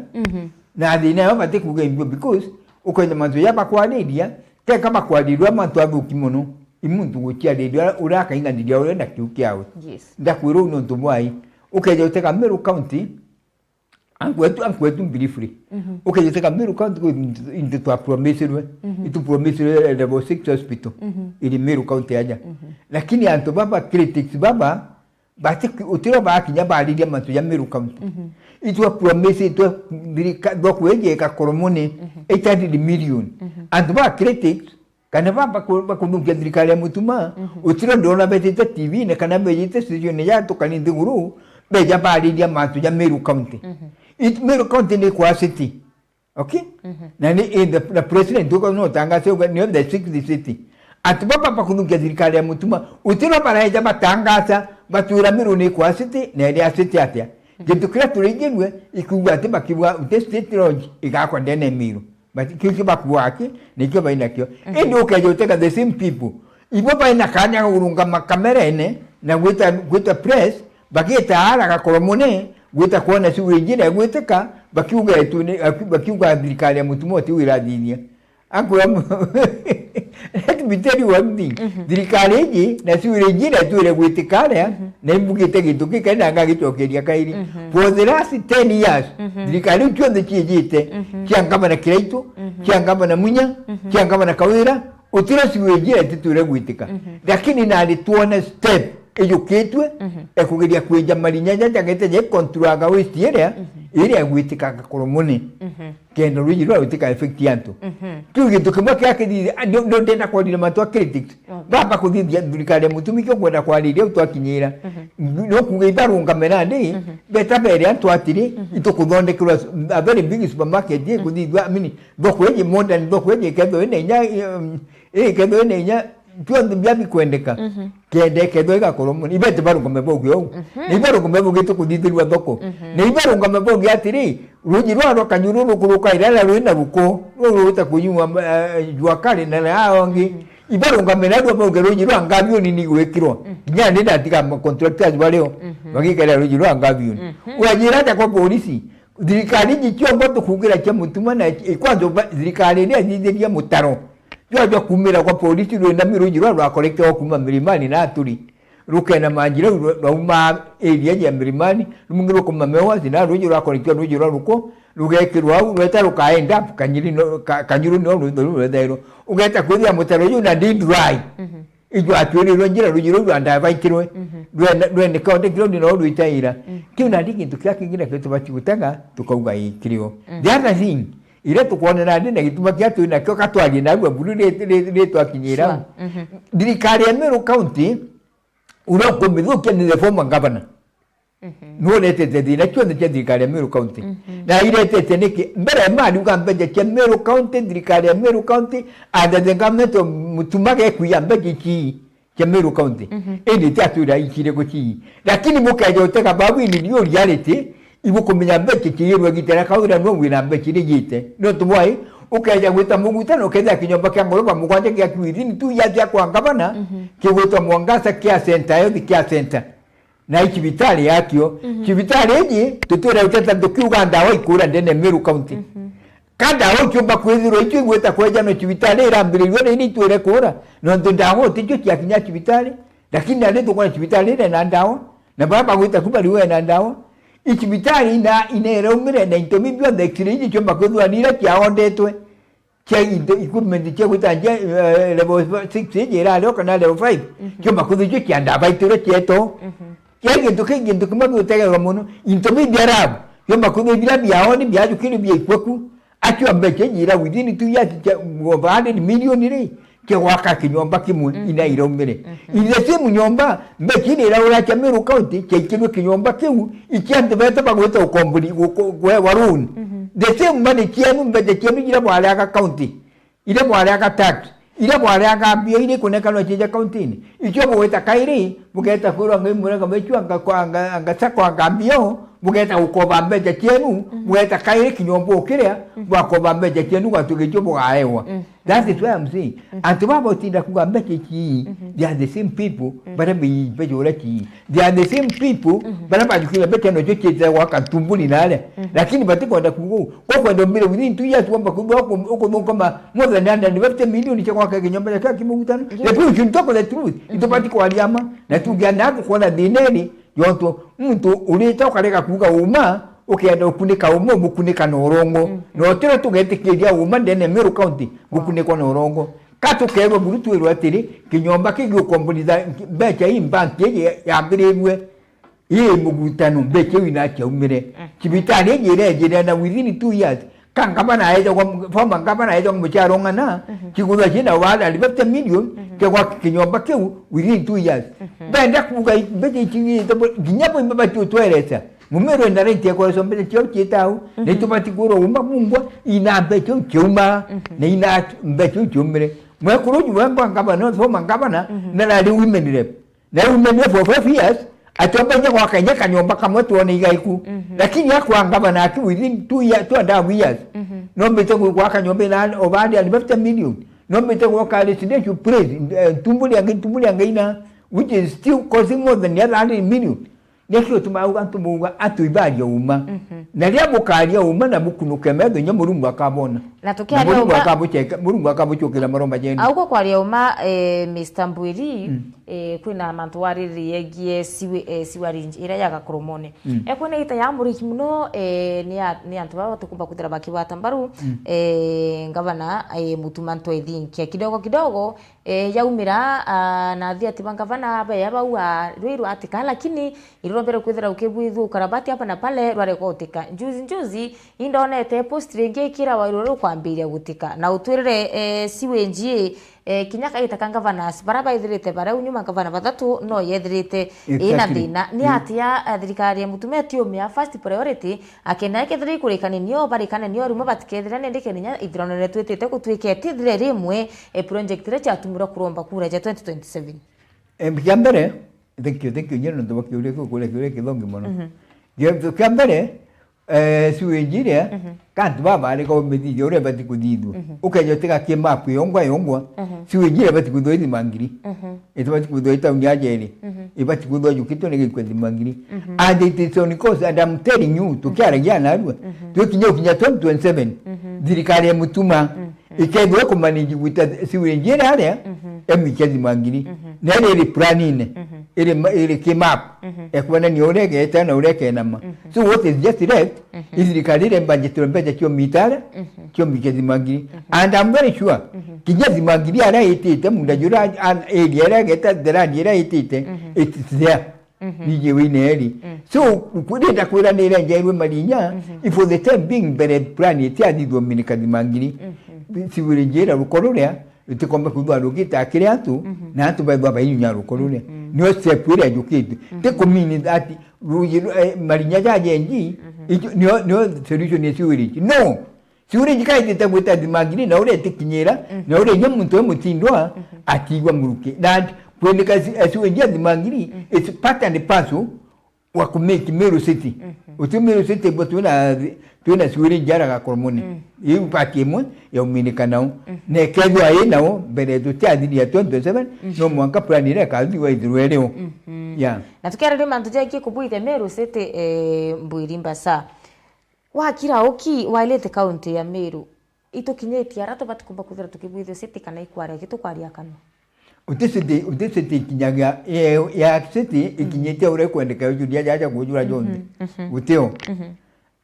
Na thina yao batikuga imbio because ukwenda mantu ya bakwariria, teka bakwarirua mantu athuki mono. I muntu guciariria uria akainganiria uria na kiu kiawe. Yes. Ndakwira uu ni untu bwai. Ukeja utega Meru County, ankwetu, ankwetu briefly. Ukeja utega Meru County kwi into twa promisirwe. Itu promisirwe level six hospital. Iri Meru County aja. Lakini antu baba critics baba, Bati-, utiro bakinya bariria mantu ja Meru County. Itwa promise itwe thirika-, thoko iji ikakorwo muni, eight hundred million. Antu ba critics, kana ba baku-, bakuthukia thirikari ya Mutuma, utiro ndona betite T V-ini kana bejite station ya tukani nthiguru, beja bariria mantu ja Meru County. It-, Meru County ni kwa city. Okay? Na ni, in the, the president uko no tangaze uga ni the sixth city. Ati baba bakuthukia thirikari ya Mutuma, utiro baraeja batangaza, batwira Meru ni kwa city, na iria city atia. Gintu kiria turaigirue, ikuigua ati bakiuga uti state lodge igakwa ndene Meru. But kiu kio bakuaga ki, nikio bainakio. Mhm. Indi ukeja utega the same people. Ibo baina kanya ga kurungama kamerene na gwita, gwita press, bagita ara Gakoromone, gwita kwona sewage iria igwitika, bakiuga etu ni, bakiuga thirikari ya Mutuma uti wirathithia. Akwira mu-, let me tell you one thing. Mhm. Thirikari iji na sewage iria itwire gwitika aria, mhm, na imbugite gintu kikari na ngagicokeria kairi. Mhm. For the last ten years, mhm, thirikari iu cionthe ciijite, mhm, cia ngavana Kiraitu, mhm, cia ngavana Munya, mhm, cia ngavana Kawira, utiro sewage iria ititwire gwitika. Mhm. Lakini nari twone step ijukitue, mhm, ekugeria kwija marinya jaja gete je control aga waste iria, mhm, iria igwitika Gakoromone. Mhm. Kenda ruiji rwa rutika affect antu. Mhm. Kiu gintu kimwe kia kithithia, ah, ndio, ndio ndenda kwarira mantu a critics. Okay. Baba kuthithia thirikari ya Mutuma kio kwenda kwariria u twakinyira. Mhm. No kuuga ibarungame nandi, mhm, beta bere antu atiri, mhm, itukuthondekerwa s-, a very big supermarket, mhm, ikuthithua, I mean, thoko iji modern, thoko iji ikethirwa ina inya, um, ikethirwa ina inya, bionthe bia bikwendeka. Mhm. Kenda ikethirwa igakorwo muno. Ibete barungame bauge uu. Mhm. Na ibarungame bauge tukuthithirua thoko. Mhm. Na ibarungame bauge atiri, ruuji rwa rwa Kanyuru rukuruka irara rwina ruko, ruru rwita kunyua, eh, jua kali na na aongi. Mhm. Ibarungame narua bauge ruuji rwa Ngabiuni ni gwikirwa. Mhm. Kinya ni ndatiga ma contractors bario, mhm, bagikara ruuji rwa Ngabiuni. Mhm. Wajira ata kwa polisi? Thirikari iji ciongo tukugira cia Mutuma na, eh, kwanza ba-, thirikari iria ithithirie mutaro. Jwa, jwa kumira kwa polisi rwina miruji rwa rwakorekte o kuma mirimani na aturi. Rukena manjira rwa, rwauma area ya mirimani, rumungi rukuma mewa, zina ruji rwakorekte ruji rwa ruko, rugekirwa au, rweta rukaenda, kanyiri no, ka-, kanyuru no, rwitho rwethairwo. Ugeta kwithia mutaro ju na ndi dry. Mhm. Ijwa atwirirwe njira ruji ruu rwandavaitirwe. Mhm. Rwene, rwene kaonde kiro ndi no rwitaira. Mhm. Kiu nandi gintu kia kingi nakio tubati gutega, tukauga ii kirio. Mhm. The other thing, iria tukwonera ndi na gituma kia twi nakio katwarie narua buru ri, ri, ri twakinyira. Sure. Mhm. Thirikari ya Meru County, uria ukumithukia ni the former governor. Mhm. Niwe uretete thina cionthe cia thirikari ya Meru County. Mhm. Na airetete niki? Mbere mari uga mbeca cia Meru County, thirikari ya Meru County, and the government of Mutuma gekwiya mbeca ici cia Meru County. Mhm. Indi ti atwira ici iriku ci. Lakini mukeja utega babu in real reality, ibukumenya mbeca ciirwe gitera kaura no wina mbeca iria ijite. Nontu bwai, ukeja gwita mugutano, ukethira kinyomba kia ngoroba mugwanja gia within two years ya kwa ngavana, mhm, kigwitwa Mwangaza Care Center, Health Care Center. Na i cibitari yakio. Mhm. Cibitari iji, tutwire uteta tukiuga ndawa ikura ndene Meru County. Mhm. Ka ndawa ikiumba kwithirwa icio igwita kwejanwa cibitari irambirirwe ni itwire kura, nontu ndawa uticio ciakinya cibitari, lakini nandi tukwona cibitari iri na ndawa, na baria bagwita ku bari na ndawa. I cibitari ina, ina iraumire na into biu bionthe, x-ray iji ciumba kwithirwa ni iria ciaondetwe. Cia into equipment cia gwita nja, eh, level six iji irari o kana level five, mhm, ciumba kwithirwa icio cia ndawa itirwe cieto. Mhm. Kia gintu ki gintu kimwe gigutegerwa muno, into biu bia lab, ciumba kwithirwa biria biao ni biajukirwe biaikua ku, acio mbeca iji ira within two years cia over hundred million ri, cia gwaka kinyomba kimwe, mhm, ina iraumire. Mhm. In the same nyomba, mbeca iria iraura cia Meru County, ciaikirwe kinyomba kiu, icia antu betu bagwita ukombori, guko-, gwewa loan. Mhm. The same money cienu, mbeca cienu iria bwareaga county, iria bwareaga tax, iria bwareaga mbio iria ikunekanwa cieja county-ini, icio bugwita kairi, bugeta kwirwa ngai murega becu anga kwa, anga, anga sako anga mbio, bugeta gukoba mbeca cienu, mhm, bugeta kairi kinyomba ukiria, mhm, bwakoba mbeca cienu gwatuika icio bugaewa. Mhm. That is why I'm saying, mhm, antu baba utinda kuga mbeca ici, mhm, they are the same people, mhm, baria bai mbeca uria ci. They are the same people, mhm, baria bajukire mbeca nocio ciitire gwaka Ntumbuni na aria. Mhm. Lakini batikwenda kuga uu. Ko kwenda mbire within two years wamba kuthwa uku-, ukuthukuma more than hundred fifty million cia gwaka kinyomba kia kimugutano. Yes. The people should talk the truth. Mhm. Itubati kwaria ma. Na tugia na tukwona thina iri, yontu muntu urite ukarega kuga uma, ukenda ukunika uma, umukunika na urongo. Mhm. Na utiro tugetikiria uma ndene Meru County, gukunikwa na urongo. Ka tukerwa buru twirwe atiri, kinyomba kigi ukomboritha mbeca ii bank iji yambirirwe, ii mugutano, mbeca iu inaciaumire. Mm. Cibitari iji irejire na within two years, ka ngavana aejagwa, former ngavana aejagwa mucara ung'ana, mhm, cigutha cina over fifty million, mhm, cia gwaka kinyomba kiu within two years. Mhm. Benda kuuga i-, mbeca ici igite bu-, nginya bo imwe batiutweresa. Mumeru ena right ya kwereswa mbeca ciao ciitau, na, mhm, itubati kwirwa uma bungwa, ina mbeca iu ciauma, mhm, na ina mbeca iu ciaumire. Mwekuru uju wengwa ngavana, former ngavana, mhm, narari women rep. Na women rep for five years, Ati omba inya gwaka inya kanyomba kamwe twone igaiku. Mhm. Lakini akwa ngavana aki within two years, two and a half years. Mhm. Nombite gwaka nyomba ina over one hundred fifty million. Nombite gwaka residential place, eh, Ntumburia ngi, Ntumburia ngi ina, which is still costing more than the other hundred million. Nikio tumaga antu mauga antu ibaria uma. Mhm. Na riria bukaria uma na bukunuke metho, inya Murungu akabona. Na Na tukiaria Murungu uma akabucheka, Murungu akabuchukira maromba jenu. Au kwa kwaria uma, eh, Mister Mbwiri, Mm. eh, kwina mantu wariririe yegie siwe-, eh, sewerage iria ya Gakoromone. Mm. Ekwona ita ya muriki muno, eh, ni a-, ni antu baba tukumba kwithira bakibata mbaru, Mm. eh, ngavana, eh, Mutuma Ntwethinkia. Kidogo kidogo, eh, yaumira, ah, na athi ati ba ngavana bea bau a rwi rwatika, lakini irurombere kwithira ukibwithua ukarabati hapa na pale rwaregotika. Juzi juzi, indonete post ringi ikira wairua rukwambiria gutika. Na utwirire, eh, sewage, eh, kinya kaita ka ngavanas bara baithirite barau nyuma ngavana bathatu no yethirite ina Exactly. thina. Ni Mm. atia, eh, thirikari ya Mutuma itiumia first priority, akenda ikethira ikurikania nio barikane nio rimwe batikethira nindi keninya ithirano riria twitite gutwika itithire rimwe, eh, project iria ciatumirwa kuromba kura ja twenty twenty-seven? Em, kia mbere, thank you, thank you, nyie nontu bwa kiuria kiu, kuria kiuria kithongi mono. Mhm. Kia, kia mbere, eh, sewage iria, Mhm. kantu baba ari ka umithithia uria ibati kuthithua. Mhm. Ukeja utiga ki map yongwa yongwa, Mhm. sewage iria ibati kuthithua ithima ngiri. Mhm. Itibati kuthithua itauni ya Jeri. Mhm. Ibati kuthithua jukitwe ni gikwe ithima ngiri. Mhm. And it is on course, and I'm telling you, tukiaragia narua, Mhm. twikinya ukinya twenty twenty-seven, Mhm. thirikari ya Mutuma, Mhm. Ikethirwa ikumanage gwita sewage iria aria, Mhm. emikia thima ngiri. Mhm. Na iria iri planine, Mhm. iri ma-, iri ki map, Mhm. ekwonania uria igeta na uria ikenama. Mhm. So what is just left, Mhm. i thirikari iria ibanjitwe mbeca cio mitara, Mhm. cio mikia thima ngiri. Mhm. And I'm very sure, Mhm. kinya thima ngiri aria itite, munda jura, an-, area iria igeta, the land iria itite, Mhm. it is there. Mhm. Nije wine eri. Mm. So, ku-, ndenda kwira ni irenjeirwe marinya, Mhm. i for the time being, mbere plan itiathithwa minika thima ngiri. Mhm. Sewage iria ruko ruria, rutikomba kwithwa rukite akiri antu, Mhm. na antu bethwa bainyunya ruko ruria. Mhm. Nio step iria njukite. Mhm. Ti kumini that ruji ru-, eh, marinya ja jenji, Mhm. ijo, nio, nio solution ya sewage. No! Sewage kaitite gwita thima ngiri, na uria itikinyira, Mm. na uria inya muntu e mutindwa, Mhm. atigwa muruki. Na kwindika si-, eh, sewage ya thima ngiri, Mm. it's part and parcel wa ku make Meru City. Mhm. Uti Meru City bo twina, twina sewage ya Gakoromone. Mm. Iu part imwe ya uminika nao. Mm. Na ikethwa i nao, mbere tutiathiria twenty twenty-seven, Mm. no mwanka plan iria ikathithwa ithirwe irio. Mhm. Yeah. Na tukiarĩria mantu jegie kubwithia Meru City, eh, Mbwiri Mbasa. Wakira uki, wailite kaunti ya Meru, itukinyitie ara tubati kumba kwithira tukibwithio city kana ikwaria ki tukwaria kanwa? Uti city, uti city ikinyagia, ya, ya city ikinyite uria ikwendeka ujuria jaja kujura jonthe. Mhm, mhm. Utio. Mhm.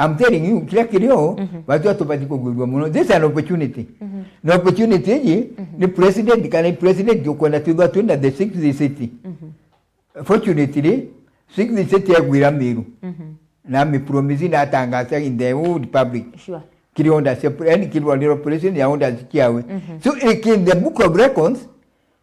I'm telling you, kiria kirio, Mhm. batu atubati kugwirua muno. This is an opportunity. Mhm. Na opportunity iji, Mhm. ni president kana president ukwenda twithwa twina the sixth city. Mhm. Fortunately, sixth city egwira Meru. Mhm. Na mi promise na atangaza in the whole public. Sure. Kiri orders ya pre-, yani kiri orders ya president ya orders kiawe. Mhm. So, in the book of records,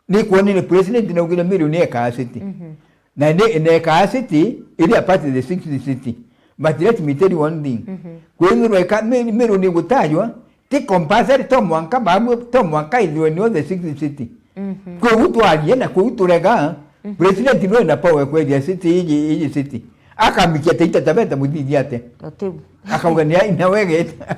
ni kuonire president na ugire Meru ni ekaa city. Mhm. Na ni, ni ekaa city, iri apart the sixth city. But let me tell you one thing. Mhm. Kwithirwa eka, Mi-, Meru ni gutajwa, ti compulsory, to mwanka babu, to mwanka ithirwe nio the sixth city. Mhm. Kuu twarie na kuu turega, Mhm. president no ena power kwethia city iji, iji city. Akamikia Taita Taveta muthithia atia? Utiu. Akauga ni aina wegeta.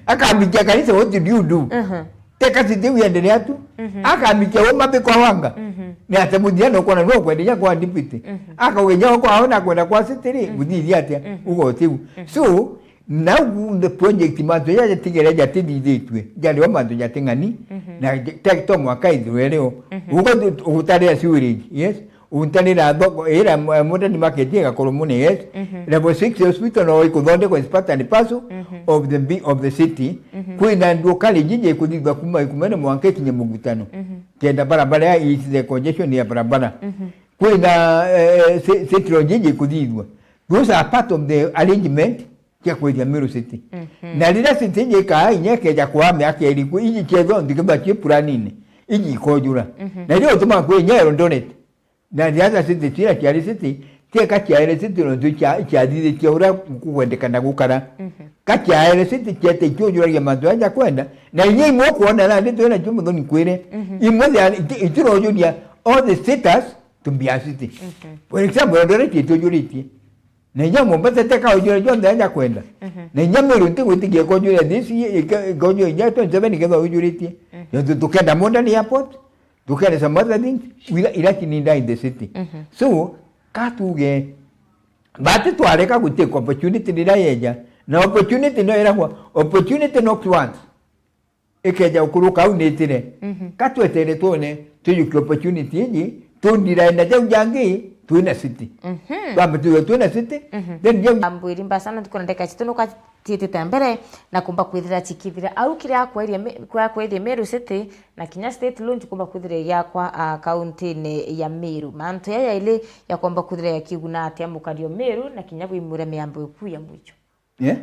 Akamikia kanisa, what do you do? Mhm. Teka city uendelea tu. Mhm. Akamikia uma biko wanga. Mhm. Ni ate muthia no kona no kwendelea kwa deputy. Mhm. Akauga nya kwa ona kwenda kwa city ri, Mhm. muthithia atia? Mhm. Ugo utiu. Mhm. So, Now the project mantu jaja jatigere jatithithitue, jari o mantu jating'ani, Mhm. na ja-, te-, to mwaka ithirwe rio. Mhm. Ugo tu-, ugutarira sewerage, yes. Ugutarira thoko, ira m-, modern market igakorwo mune, yes. Mhm. Level six hospital no ikuthondekwa as part and parcel Mhm. of the bi-, of the city. Mhm. Kwina nduka ringi jikuthithwa kuma Ikumene mwanka ikinye Mugutano. Mhm. Kenda barabara ya ease the congestion ya barabara. Mhm. Kwina, eh, ci-, city road iji ikuthithwa. Those are part of the arrangement cia kwithia Meru City. Mhm. Na riria city iji ikaa inya ikeja kwaa miaka iri ku, iji ciethwa nthigima cie puranine, iji ikojura. Mhm. Na iria utuma kwi inya Eldoret. Na the other city, ciria ciari city, tieka ciaere city nontu cia-, ciathithitie uria kukwendekana gukara. Mhm. Ka ciaere city ciete ikiujuragia mantu aja kwenda, na inya imwe ukwona nandi twina cio muthoni kwire. Mhm. Imwe they are, iti-, itirojuria all the status to be a city. Mhm. For example, Eldoret itujuritie. Na inya Mombasa teka ujure jonthe aja kwenda. Mhm. Na inya Meru ntigwitikia kujure this year, ika-, ikujure inya twenty-seven ikethwa ujuritie. Mhm. Nontu tukenda modern airport, tukenda some other things, without, without in the city. Mhm. So, ka tuge, but twareka gutake opportunity riria yeja. Na opportunity no iragwa, opportunity no once. Ikeja gukuruka au nitire. Mhm. Ka twetere twone, tujukie opportunity iji, tundirae na jau jangi, twina city. Mhm. Twambe tuwe twina city, mhm, then jau Ambwiri mbasa na tukona ndeka citu nuka ciitite mbere na kumba kwithira cikithira. Au kiria akweria me-, kwa kweria Meru City na kinya state launch kumba kwithira igiakwa, ah, kaunti-ini ya Meru. Mantu ya yaili ya kumba kwithira yakiguna atia mukari o Meru na kinya gwimura miambo iku ya mwicho. Yeah.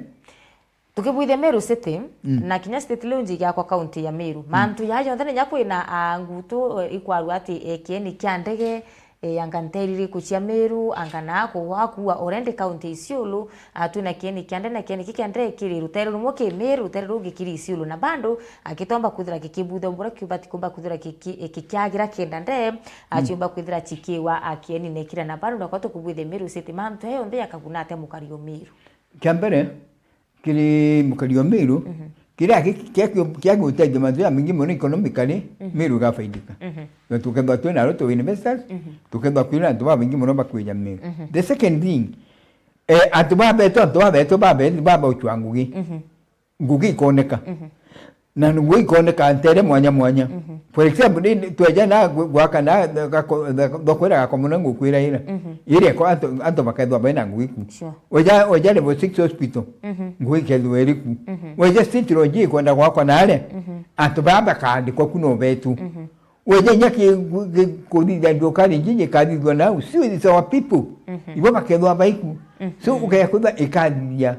Tukibwithia Meru City, mm, na kinya state launch igiakwa kaunti ya Meru. Mm. Mantu ya jonthe ninya kwina, ah, ngutu, eh, ikwarua ati, eh, kieni kia ndege, eh, anga nteri iriku cia Meru, anga na ku-, wakua already kaunti Isiolo, ah, twina kieni kia ndege, na kieni ki kia ndege kiri rutere rumwe ki Meru, rutere rungi kiri Isiolo. Na bado, ah, kitomba kwithira kikibutha bura kiubati kumba kwithira kiki-, eh, kikiagira kenda ndege, ah, mm, ciumba kwithira cikiwa, ah, kieni nekira. Na bado ndakwa tukubwithia Meru City, mantu ya yonthe yakaguna atia mukari o Meru? Kia mbere, kiri mukari o Meru, mhm, kiria ki-, kia-, kia-, kiagutethia mantu jamaingi mono economically, mhm, Meru igafaidika. Mhm. Na tukethwa twina aruti o investors, mhm, tukethwa kwina antu babaingi mono bakwija Meru. Mhm. The second thing, eh, antu babetu, antu babetu, babetu, babauchwa ngugi. Mhm. Ngugi ikoneka. Mhm. Na ngugi ikoneka ntere mwanya mwanya. Mhm. For example, ni, ni tweja na gw-, gwaka na gako-, gako-, thoko iria gako mono ngukwira ira. Mhm. Iria ko antu, antu bakethwa baina ngugi ku. Sure. Weja, weja level six hospital. Mhm. Ngugi ikethwa iri ku. Mhm. Weja City Lodge ikwenda gwakwa na aria. Mhm. Antu baa bakaandikwa ku no betu. Mhm. Weja inya ki, ki, kuthithia ndukari ingi ikathithua nau. So it's our people. Mhm. Ibo bakethwa baiku. So, mhm, ukethwa ikathithia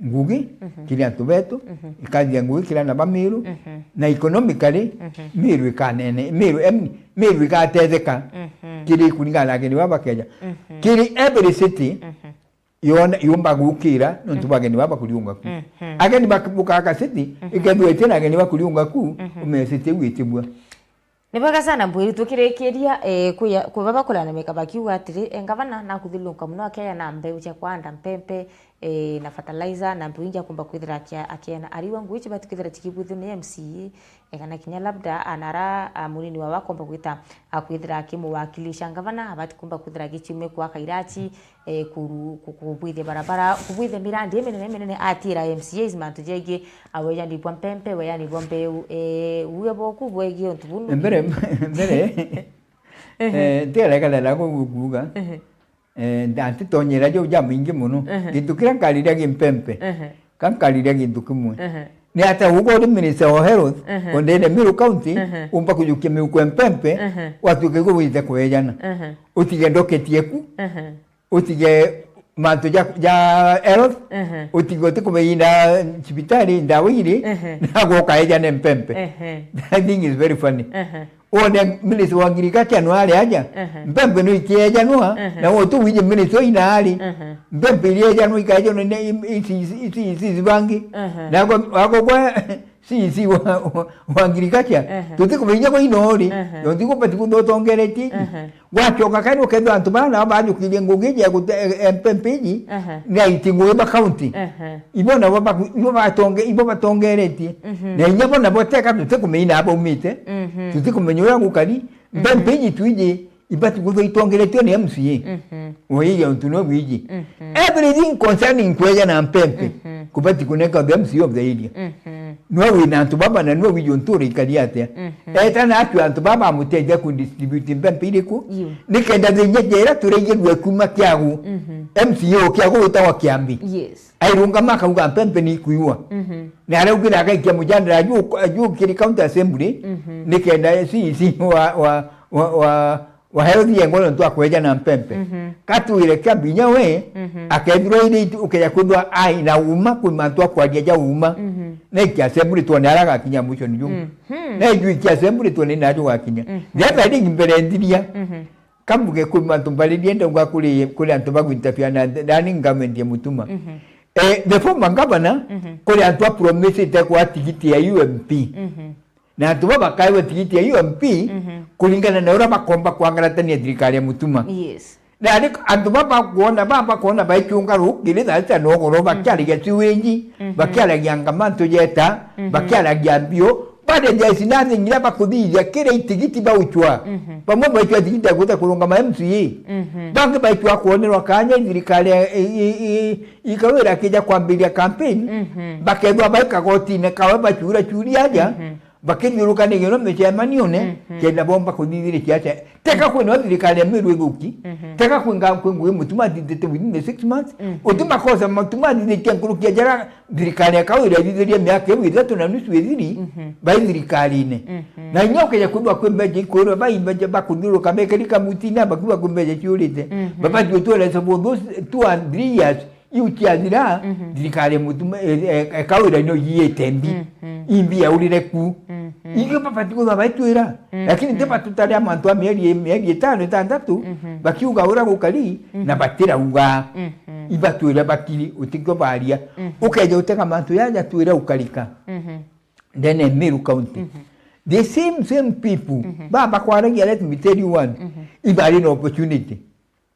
ngugi, mhm, kiri antu betu, mhm, ikathithia ngugi kiri ana ba Meru, mhm, na economically, mhm, Meru ikanene, Meru, em, Meru igatetheka, mhm, kiri kuringana na ageni baba bakeja. Mhm. Kiri every city, mhm, yona, yumba gukira, nontu, mhm, bwa ageni baba bakuriunga ku. Mhm. Ageni bak-, bukaka city, mhm, ikethwa itina ageni bakuriunga ku, mhm, ume city iu itibua. Ni bwega sana Mbwiri, tukirikiria, eh, kuya-, kwi baba kulalamika bakiuga atiri, eh, ngavana nakuthilunka mono akeja na mbeu cia kwanda mpempe, eh, na fertilizer na mbeu ingi akumba kwithira akia-, akiena. Ariwa ngugi ici bati kwithira cikibuthio ni M C A, eh, kana kinya labda anara, ah, munini wawe akomba gwita akwithira akimuwakilisha. Ngavana abati kumba kwithira agichiumia kwa kairachi, eh, kuru-, ku-, kubwithia barabara, kubwithia mirandi iminene iminene, atira M C As mantu jegie, ah, wejani bwa mpempe, wejani bwa mbeu, eh, uge boku bwegie untu bunu. Mbere, mbere, ehe, eh, ntiarekanira ku-, kuuga, ehe, eh, nda-, ntitonyera jo ja mwingi mono. Ehe. Gintu kiria nkariria gi mpempe, ehe, ka nkariria gintu kimwe. Ehe. Ni ata ugo uri minister of health, ehe, ondene Meru County, ehe, umba kujukia miuko ya mpempe, ehe, watuike gwite kwejana. Ehe. Utige ndoketie ku. Ehe. Utige mantu ja, ja health, ehe, utige utikumenyina cibitari, ndawa iri, ehe, na gwoka eja ne mpempe. Ehe. That thing is very funny. Ehe. One minister wa agriculture no ari aja, ehe, mpempe no ikiejanwa, ehe, na wotu wije minister ina ari, ehe, mpempe iria ejanwa ikaejanwa ne im-, isi, isi, isi, isi bangi. Ehe. Na go, ago kwa C E C wa, wa, wa agriculture, ehe, tutikumenya kwa ino ri, ehe, no tiku bati kuthotongeretie. Ehe. Gwacoka kari ukethwa antu bara nabo bajukirie ngugi cia gute-, eh, M P Ps, ehe, na iti ngugi ba county. Ehe. Ibo nabo baku-, ibo batonge-, ibo batongeretie. Mhm. Na inya bo nabo teka tutikumenya na baumite. Mhm. Tutikumenya uria gukari. Mhm. M P Ps twiji ibati kwithwa itongeretue ni M C A. Mhm. Oiya untu no bwiji. Mhm. Everything concerning kweja na mpempe, mhm, kubati kuneka the M C A of the area. Mhm. Nwe wina antu baba na nwe wiji untu urikari atia. Mhm. Eta na atu antu baba amutethia ku distribute mpempe iriku. Yu. Nikenda thinya jera tureigirwe kuma kiagu. Mhm. M C A o kiagu witagwa Kiambi. Yes. Airungama akauga mpempe ni ikuiwa. Mhm. Na araugire agaikia mujadala juu, juu kiri county assembly, mhm, nikenda C E C wa, wa, wa, wa, wa health yengwa nontu akweja na mpempe. Mhm. Katwire Kiambi inya we, mhm, akethirwa iri itu ukeja kwithwa ai na uma kwi mantu akwaria ja uma. Mhm. Na iki assembly twone ara agakinya mwisho ni juu. Mhm. Na iju iki assembly twone na ajo gakinya. Mhm. Jaba ringi mbere ndiria. Mhm. Kambuge kwi mantu mbaririe ndauga kuri, kuri antu bagwinterfere na running government ya Mutuma. Mhm. Eh, the former governor, mhm, kuri antu apromisite kwa tigiti ya U M P. Mhm. Na antu baba bakaewa tigiti ya U M P, mhm, kuringana na uria bakomba kwangaratania thirikari ya Mutuma. Yes. Na ari antu baba bakwona, baba bakwona baicunga rukiri thaa sita nogoro, mhm, bakiaragia sewage, mhm, bakiaragia ngama ntu jeta, mhm, bakiaragia mbio, but there is nothing iria bakuthithia kiri itigiti bauchwa. Mhm. Bamwe baichwa tigiti ya gwita kurungama M C A. Mhm. Bangi baichwa kwonerwa kanya i thirikari ya, i, i, i, ikawira kija kwambiria campaign, mhm, bakethwa bai kagotine kawe bachura churi aja, mhm, bakithiurukanagia no micemanione, mhm, kenda bomba kuthithirikia atia. Teka kwina thirikari ya Meru ithuki, mhm, teka kwinga kwi ngugi Mutuma athithite within the six months, mhm, uti makosa Mutuma athithitie nkuruki ya jara thirikari ya Kawira ithithirie miaka iu ithatu na nusu ithiri, mhm, bai thirikarine. Mhm. Na inya ukeja kwithwa kwi mbeca ikwirwa bai mbeca bakuthiuruka bekeri kamutine, bakiuga kwi mbeca ciurite. Mhm. Babati utweleza for those two and three years, iu ciathira, mhm, thirikari ya Mutuma, e, e, e, Kawira no yiite mbi. Mhm. Imbi yaurire ku. Mhm. Igio babati kwithwa baitwira. Mhm. Lakini ti batutaria mantu a mieri, mieri itano, itantatu, mhm, bakiuga uria gukari, na, mhm, batirauga. Mhm. Ibatwira bakiri, utikio baria. Mhm. Ukeja utega mantu yaja twira ukarika. Mhm. Ndene Meru County. Mhm. The same, same people, mhm, baba kwaragia, let me tell you one, mhm, ibari na opportunity.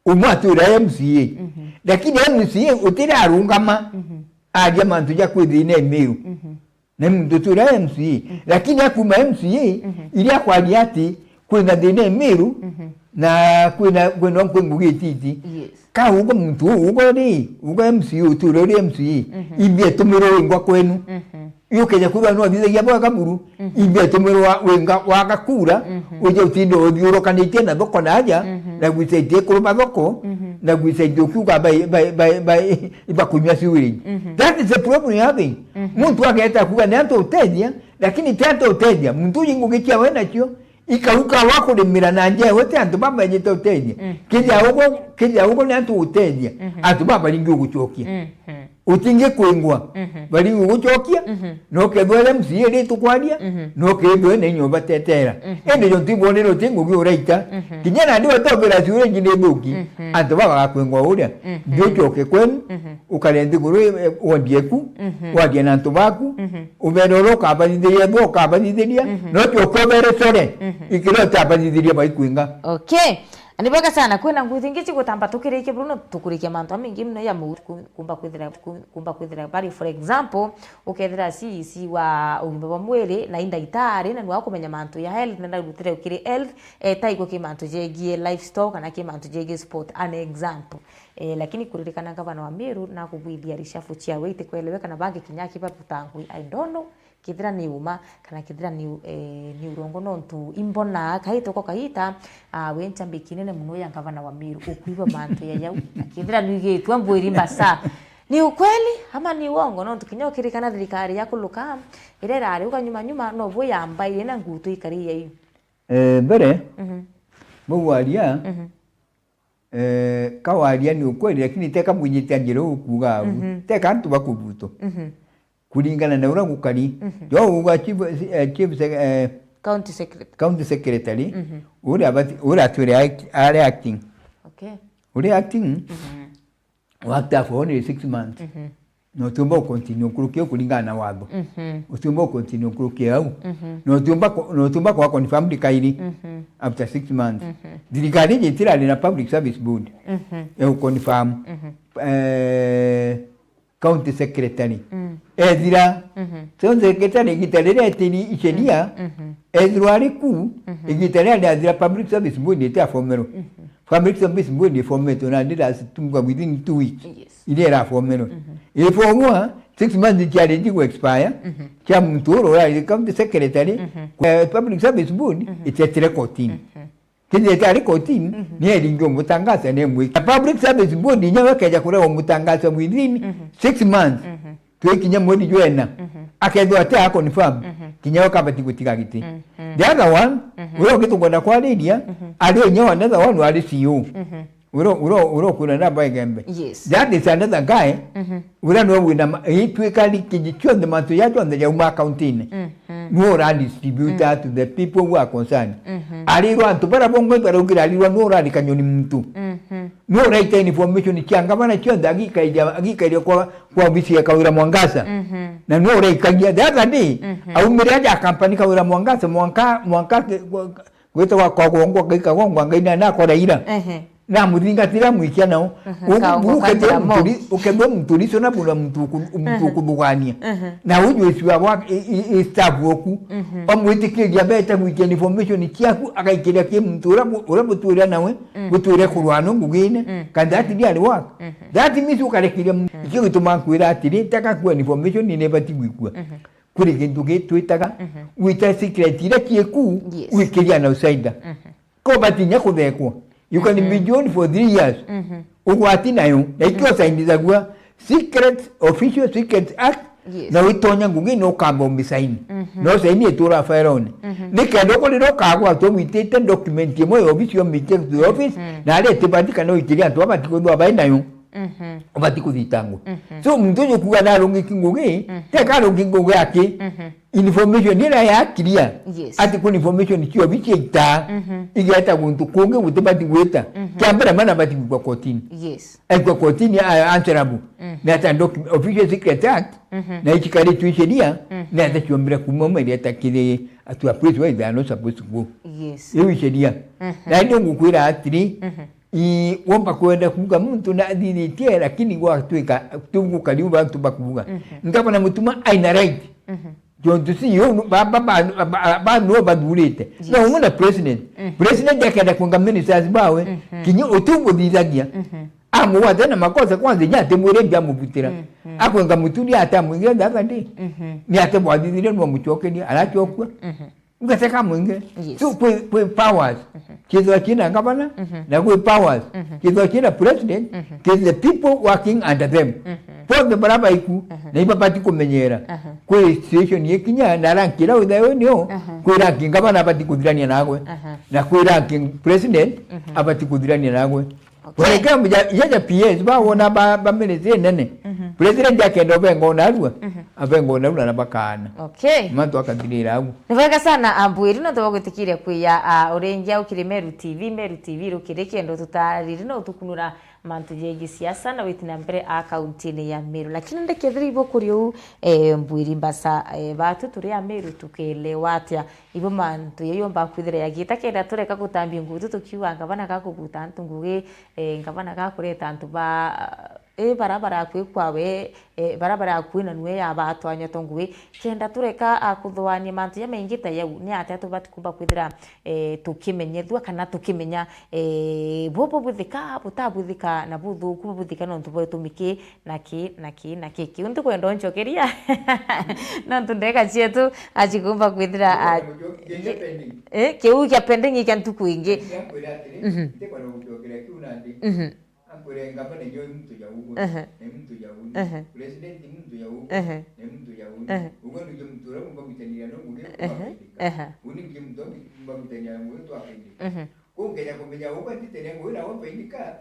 Umwe atwira M C A. Mhm. Lakini M C A utirarungama, mhm, aria mantu ja kwithina Meru. Mhm. Na muntu utwira M C A. Mhm. Lakini akuma M C A, mhm, iria akwaria ati kwina thina Meru, mhm, na kwina, kwina nkwe ngugi ititi. Yes. Ka ugo muntu uu, ugo ri, ugo M C A, utwira uri M C A. Mhm. Imbi etumirwo wingwa kwenu. Mhm. Iukeja kwithwa no athithagia bwa kaburu, mhm, imbi etumirwa winga wa gakura, mhm, uje utinde uthiurukanitie na thoko na aja, mhm, na gwicaiti kuruma thoko, mhm, na gwicaiti ukiuga bai, bai, bai, bai, ibakunywa sewage. Mhm. That is the problem you having. Mhm. Muntu ageta kuga ni antu utethia, lakini ti antu utethia. Muntu uyu ngugi ciawe nacio, ikauka wa kurimira na njewe ti antu bamenyete utethia. Mhm. Kithia ugo, kithia ugo ni antu utethia. Mhm. Antu babaringi ugucokia. Mhm. Utingi kwingwa. Mhm. Bari gugucokia, mhm, no kethwa ria M C A ri tukwaria, mhm, no kethwa ni nyo batetera. Mhm. Indi jo ntibonere uti ngugi uraita. Mhm. Kinya nandi watobera sure ngi ni thuki. Mhm. Antu baba bagakwingwa uria. Mhm. Ndio ucoke kwenu, mhm, ukare nthiguru, eh, wandie ku, mhm, warie na antu baku, mhm, ubere uria ukabathithiria, ethwa ukabathithiria, mhm, no ucoke ubere sore, mhm, ikira utabathithiria baikwinga. Okay. Ni bwega sana, kwina ngugi ingi cigutamba tukirikia buru, no tukurikia mantu jamaingi muno ya mu-, ku-, kumba kwithira, ku-, kumba kwithira bari, for example, ukethira C E C wa ugima bwa mwiri na i ndagitari, na niwe ukumenya mantu ya health, na ndarutire kiri health, etaigwe ki mantu jegie livestock, kana ki mantu jegie sport, an example. Eh, lakini kuririkana gavana wa Meru nakugwithia reshuffle ciawe itikweleweka, na bangi kinya akibabutangwi, I don't know. Kethira ni uma, kana kethira ni, eh, ni urongo, nontu imbona kaita ko kaita, ah, wi ncambi kinene muno ya ngavana wa Meru, ukwigua mantu ya yau. Na kethira nwigitwe mbwiri mbasa. Ni ukweli ama ni uongo? Nontu kinya ukirikana thirikari ya kuluka, iria irari uga nyuma nyuma, no bwo yambaire na ngutu ikari ya iu. Eh, mbere, mhm, bau waria, mhm, eh, kawaria ni ukweli, lakini teka mwinyite njira ukuga au. Mhm. Teka antu bakubuto. Mhm. Kuringana na uria gukari. Mhm. Jo uga chief, eh, chief sec-, eh, county secretary. County secretary, mhm, uria abati-, uria atwire act-, ari acting. Okay. Uria acting, mhm, wa actor for only six months. Mhm. Na utiumba ucontinue nkuruki iu kuringana na watho. Mhm. Utiumba ucontinue nkuruki au. Mhm. Na utiumba ku-, na utiumba kwa confirmed kairi, mhm, after six months. Mhm. Thirikari iji itirari na public service board, mhm, ya uconfirm. Mhm. Eh, county secretary. Mm. Ethira, mhm, county secretary igita riria etiri iceria, mhm, ethirwa ari ku, mhm, igita riria riathira public service board itiafomerwe. Mhm. Public service board ifometwe na ndira situnga within two weeks. Yes. Iria irafomerwe. Mhm. Ifomwa, six months ciari jigu expire, mhm, cia muntu uru urari county secretary, mhm, eh, public service board, mhm, icetire kotini. Mhm. Kethira itari kotini, mhm, ni eringi umutangaza ni mwiki. Na public service board inya we keja kuregwa umutangaza within, mhm, six months. Mhm. Twikinya mweri jwena. Mhm. Akethwa ati a confirm. Mhm. Kinya we kabati gutiga giti. Mhm. The other one, mhm, uria ungi tukwenda kwariria, mhm, ari inya another one ari C E O. Mhm. Uria, uria, uria ukwira namba igembe. Yes. That is another guy, mhm, uria no wina ma-, itwika rikiji cionthe mantu ya cionthe jauma akaunti-ini. Mhm. Nwe ura distribute, mhm, to the people who are concerned. Mhm. Arirwa antu baria bongwa ibaraukira arirwa nwe urari kanyoni muntu. Mhm. No uraita information cia ngavana cionthe agikairia, agikairia kwa, kwa ofisi ya Kawira Mwangaza. Mhm. Na no uraikagia the other day, Mhm. aumire aja company Kawira Mwangaza, mwanka, mwanka ke-, gwa-, gwita gwa kwa gongwa, gaika gongwa, Ngai na, na akora ira. Ehe. Na muthingatira mwikia nao. Mhm. Ugu Kaongo buru ka ukethirwa Njaramogi. muturi-, ukethirwa muturiso na buna muntu uku-, muntu Ehe. ukuthugania. Ehe. Na uju icua wa, i, i, i staff oku. Mhm. Omwitikiria beta gwikia information ciaku, agaikiria ki muntu uria bu-, uria butwira nawe. Mm. Gutwire kurwa no ngugine, Mm. kana that really work. Mhm. That means ukarekeria mu-, Mm. ikio gituma nkwira atiri, taka kuwa information ni nebati gwikua. Mhm. Kuri gintu gitwitaga, Mhm. gwita secret iria cieku, Yes. wikiria na outsider. Mhm. Ko batinya kuthekwa. You can be Mhm. jailed for three years. Mhm. Ugwati nayo, na ikio Mhm. usainithagua Secret, Official Secret Act, Yes. na witonya ngugi no ukamba umisaini. Mhm. No saini itura fairone. Mhm. Ni kenda ukurira ukagwatwo witite document imwe ya office, omite to the office, Mhm. na ari itibati kana uitire antu abati kwithwa bai nayo. Mhm. Ubati kuthitangwa. Mhm. So, muntu uju kuga narungiki ngugi, Mhm. teka arungiki ngugi aki. Mhm. Information iria ya clear. Yes. Ati kuna information cio bici ita. Mhm. Igeta guntu kungi gutibati gwita. Mhm. Kia mbere mana bati gwikwa kotini. Yes. Aikwa kotini a-, answerable. Mhm. Ni ata docu-, Official Secret Act, Mhm. na ichikari tu sheria, Mhm. ni ata chiombire kuma mwe iria takiri atu a place where they are not supposed to go. Yes. Iu sheria. Mhm. Na ndio ngukwira atiri, Mhm. i, womba kwenda kuuga muntu na athithitie, lakini gwatwika tu gukari u bantu bakuuga. Mhm. Ngavana Mutuma aina right. Mhm. Jontu si yo, ba, ba, ba, ba, ba, no bathurite. Yes. No, umwe na president. Mhm. President akenda kwenga ministers bawe, Mhm. kinya utu buthithagia. Mhm. Amugwate na makosa kwanza, inya atimwire mbia mubutira. Mhm. Akwenga muturi atamwingira the other day. Mhm. Ni ate bwathithire no mucokeria, arachokua. Mhm. Ngateka mwingi. Yes. So, kwi, kwi powers. Mhm. Kithwa kina ngavana, Mhm. na kwi powers. Mhm. Kithwa kina president, Mhm. ki the people working under them. Mhm. Bonthe bara baiku, Mhm. na ibabati kumenyera. Aha. Kwi situation ikinya, na rank ira withayo nio, Aha. kwi rank ngavana abati kuthirania nagwe. Aha. Na kwi rank president Mhm. abati kuthirania nagwe. Okay. Kureke muja-, jaja P S, ba wona ba, ba ministry nene. Mhm. President akenda ubenga onarua, Mhm. abenga onarua na bakana. Okay. Mantu akathirira au. Ni bwega sana, Ambwiri, nontu bwa gwitikiria kwiya, ah, uringia ukiri Meru T V, Meru T V rukiri kendo tutariri no tukunura mantu jegie siasa na witi na mbere a kaunti-ini ya Meru. Lakini ndikethira ibo kuri uu, eh, Mbwiri Mbasa, eh, batu turi a Meru tukielewa atia? Ibo mantu yayomba kwithira yagita kenda tureka gutambia ngutu tukiuga ngavana gakubuta antu ngugi, eh, ngavana gakureta antu ba, eh, bara barakwi kwawe, eh, bara barakwi na nwe yabatwanya to ngugi. Kenda tureka, ah, kuthuania mantu jamaingi ta yau, ni atia tubati kumba kwithira, eh, tukimenyethua kana tukimenya, eh, bo bubuthika, butabuthika na buthuku bubuthika nontu bwa gitumi ki na ki na ki na ki. Kiu ntikwenda uncokeria. Nontu ndeka cietu acikumba kwithira, ah, eh, kiu kia pending kia ntuku ingi. Mhm. Mhm. Akwire ngavana nyo muntu ya ugu, Ehe. ni muntu ya ugu, Ehe. president ni muntu ya ugu, Ehe. ni muntu ya ugu. Ehe. Ugu ni ndio muntu uria mumba gwitania no ngugi Ehe. twafaidika. Ehe. Ugu ni ndio muntu mumba gwitania no ngugi twafaidika. Mhm. Kuu Kenya kumenya ugu atitania ngugi na wafaidika,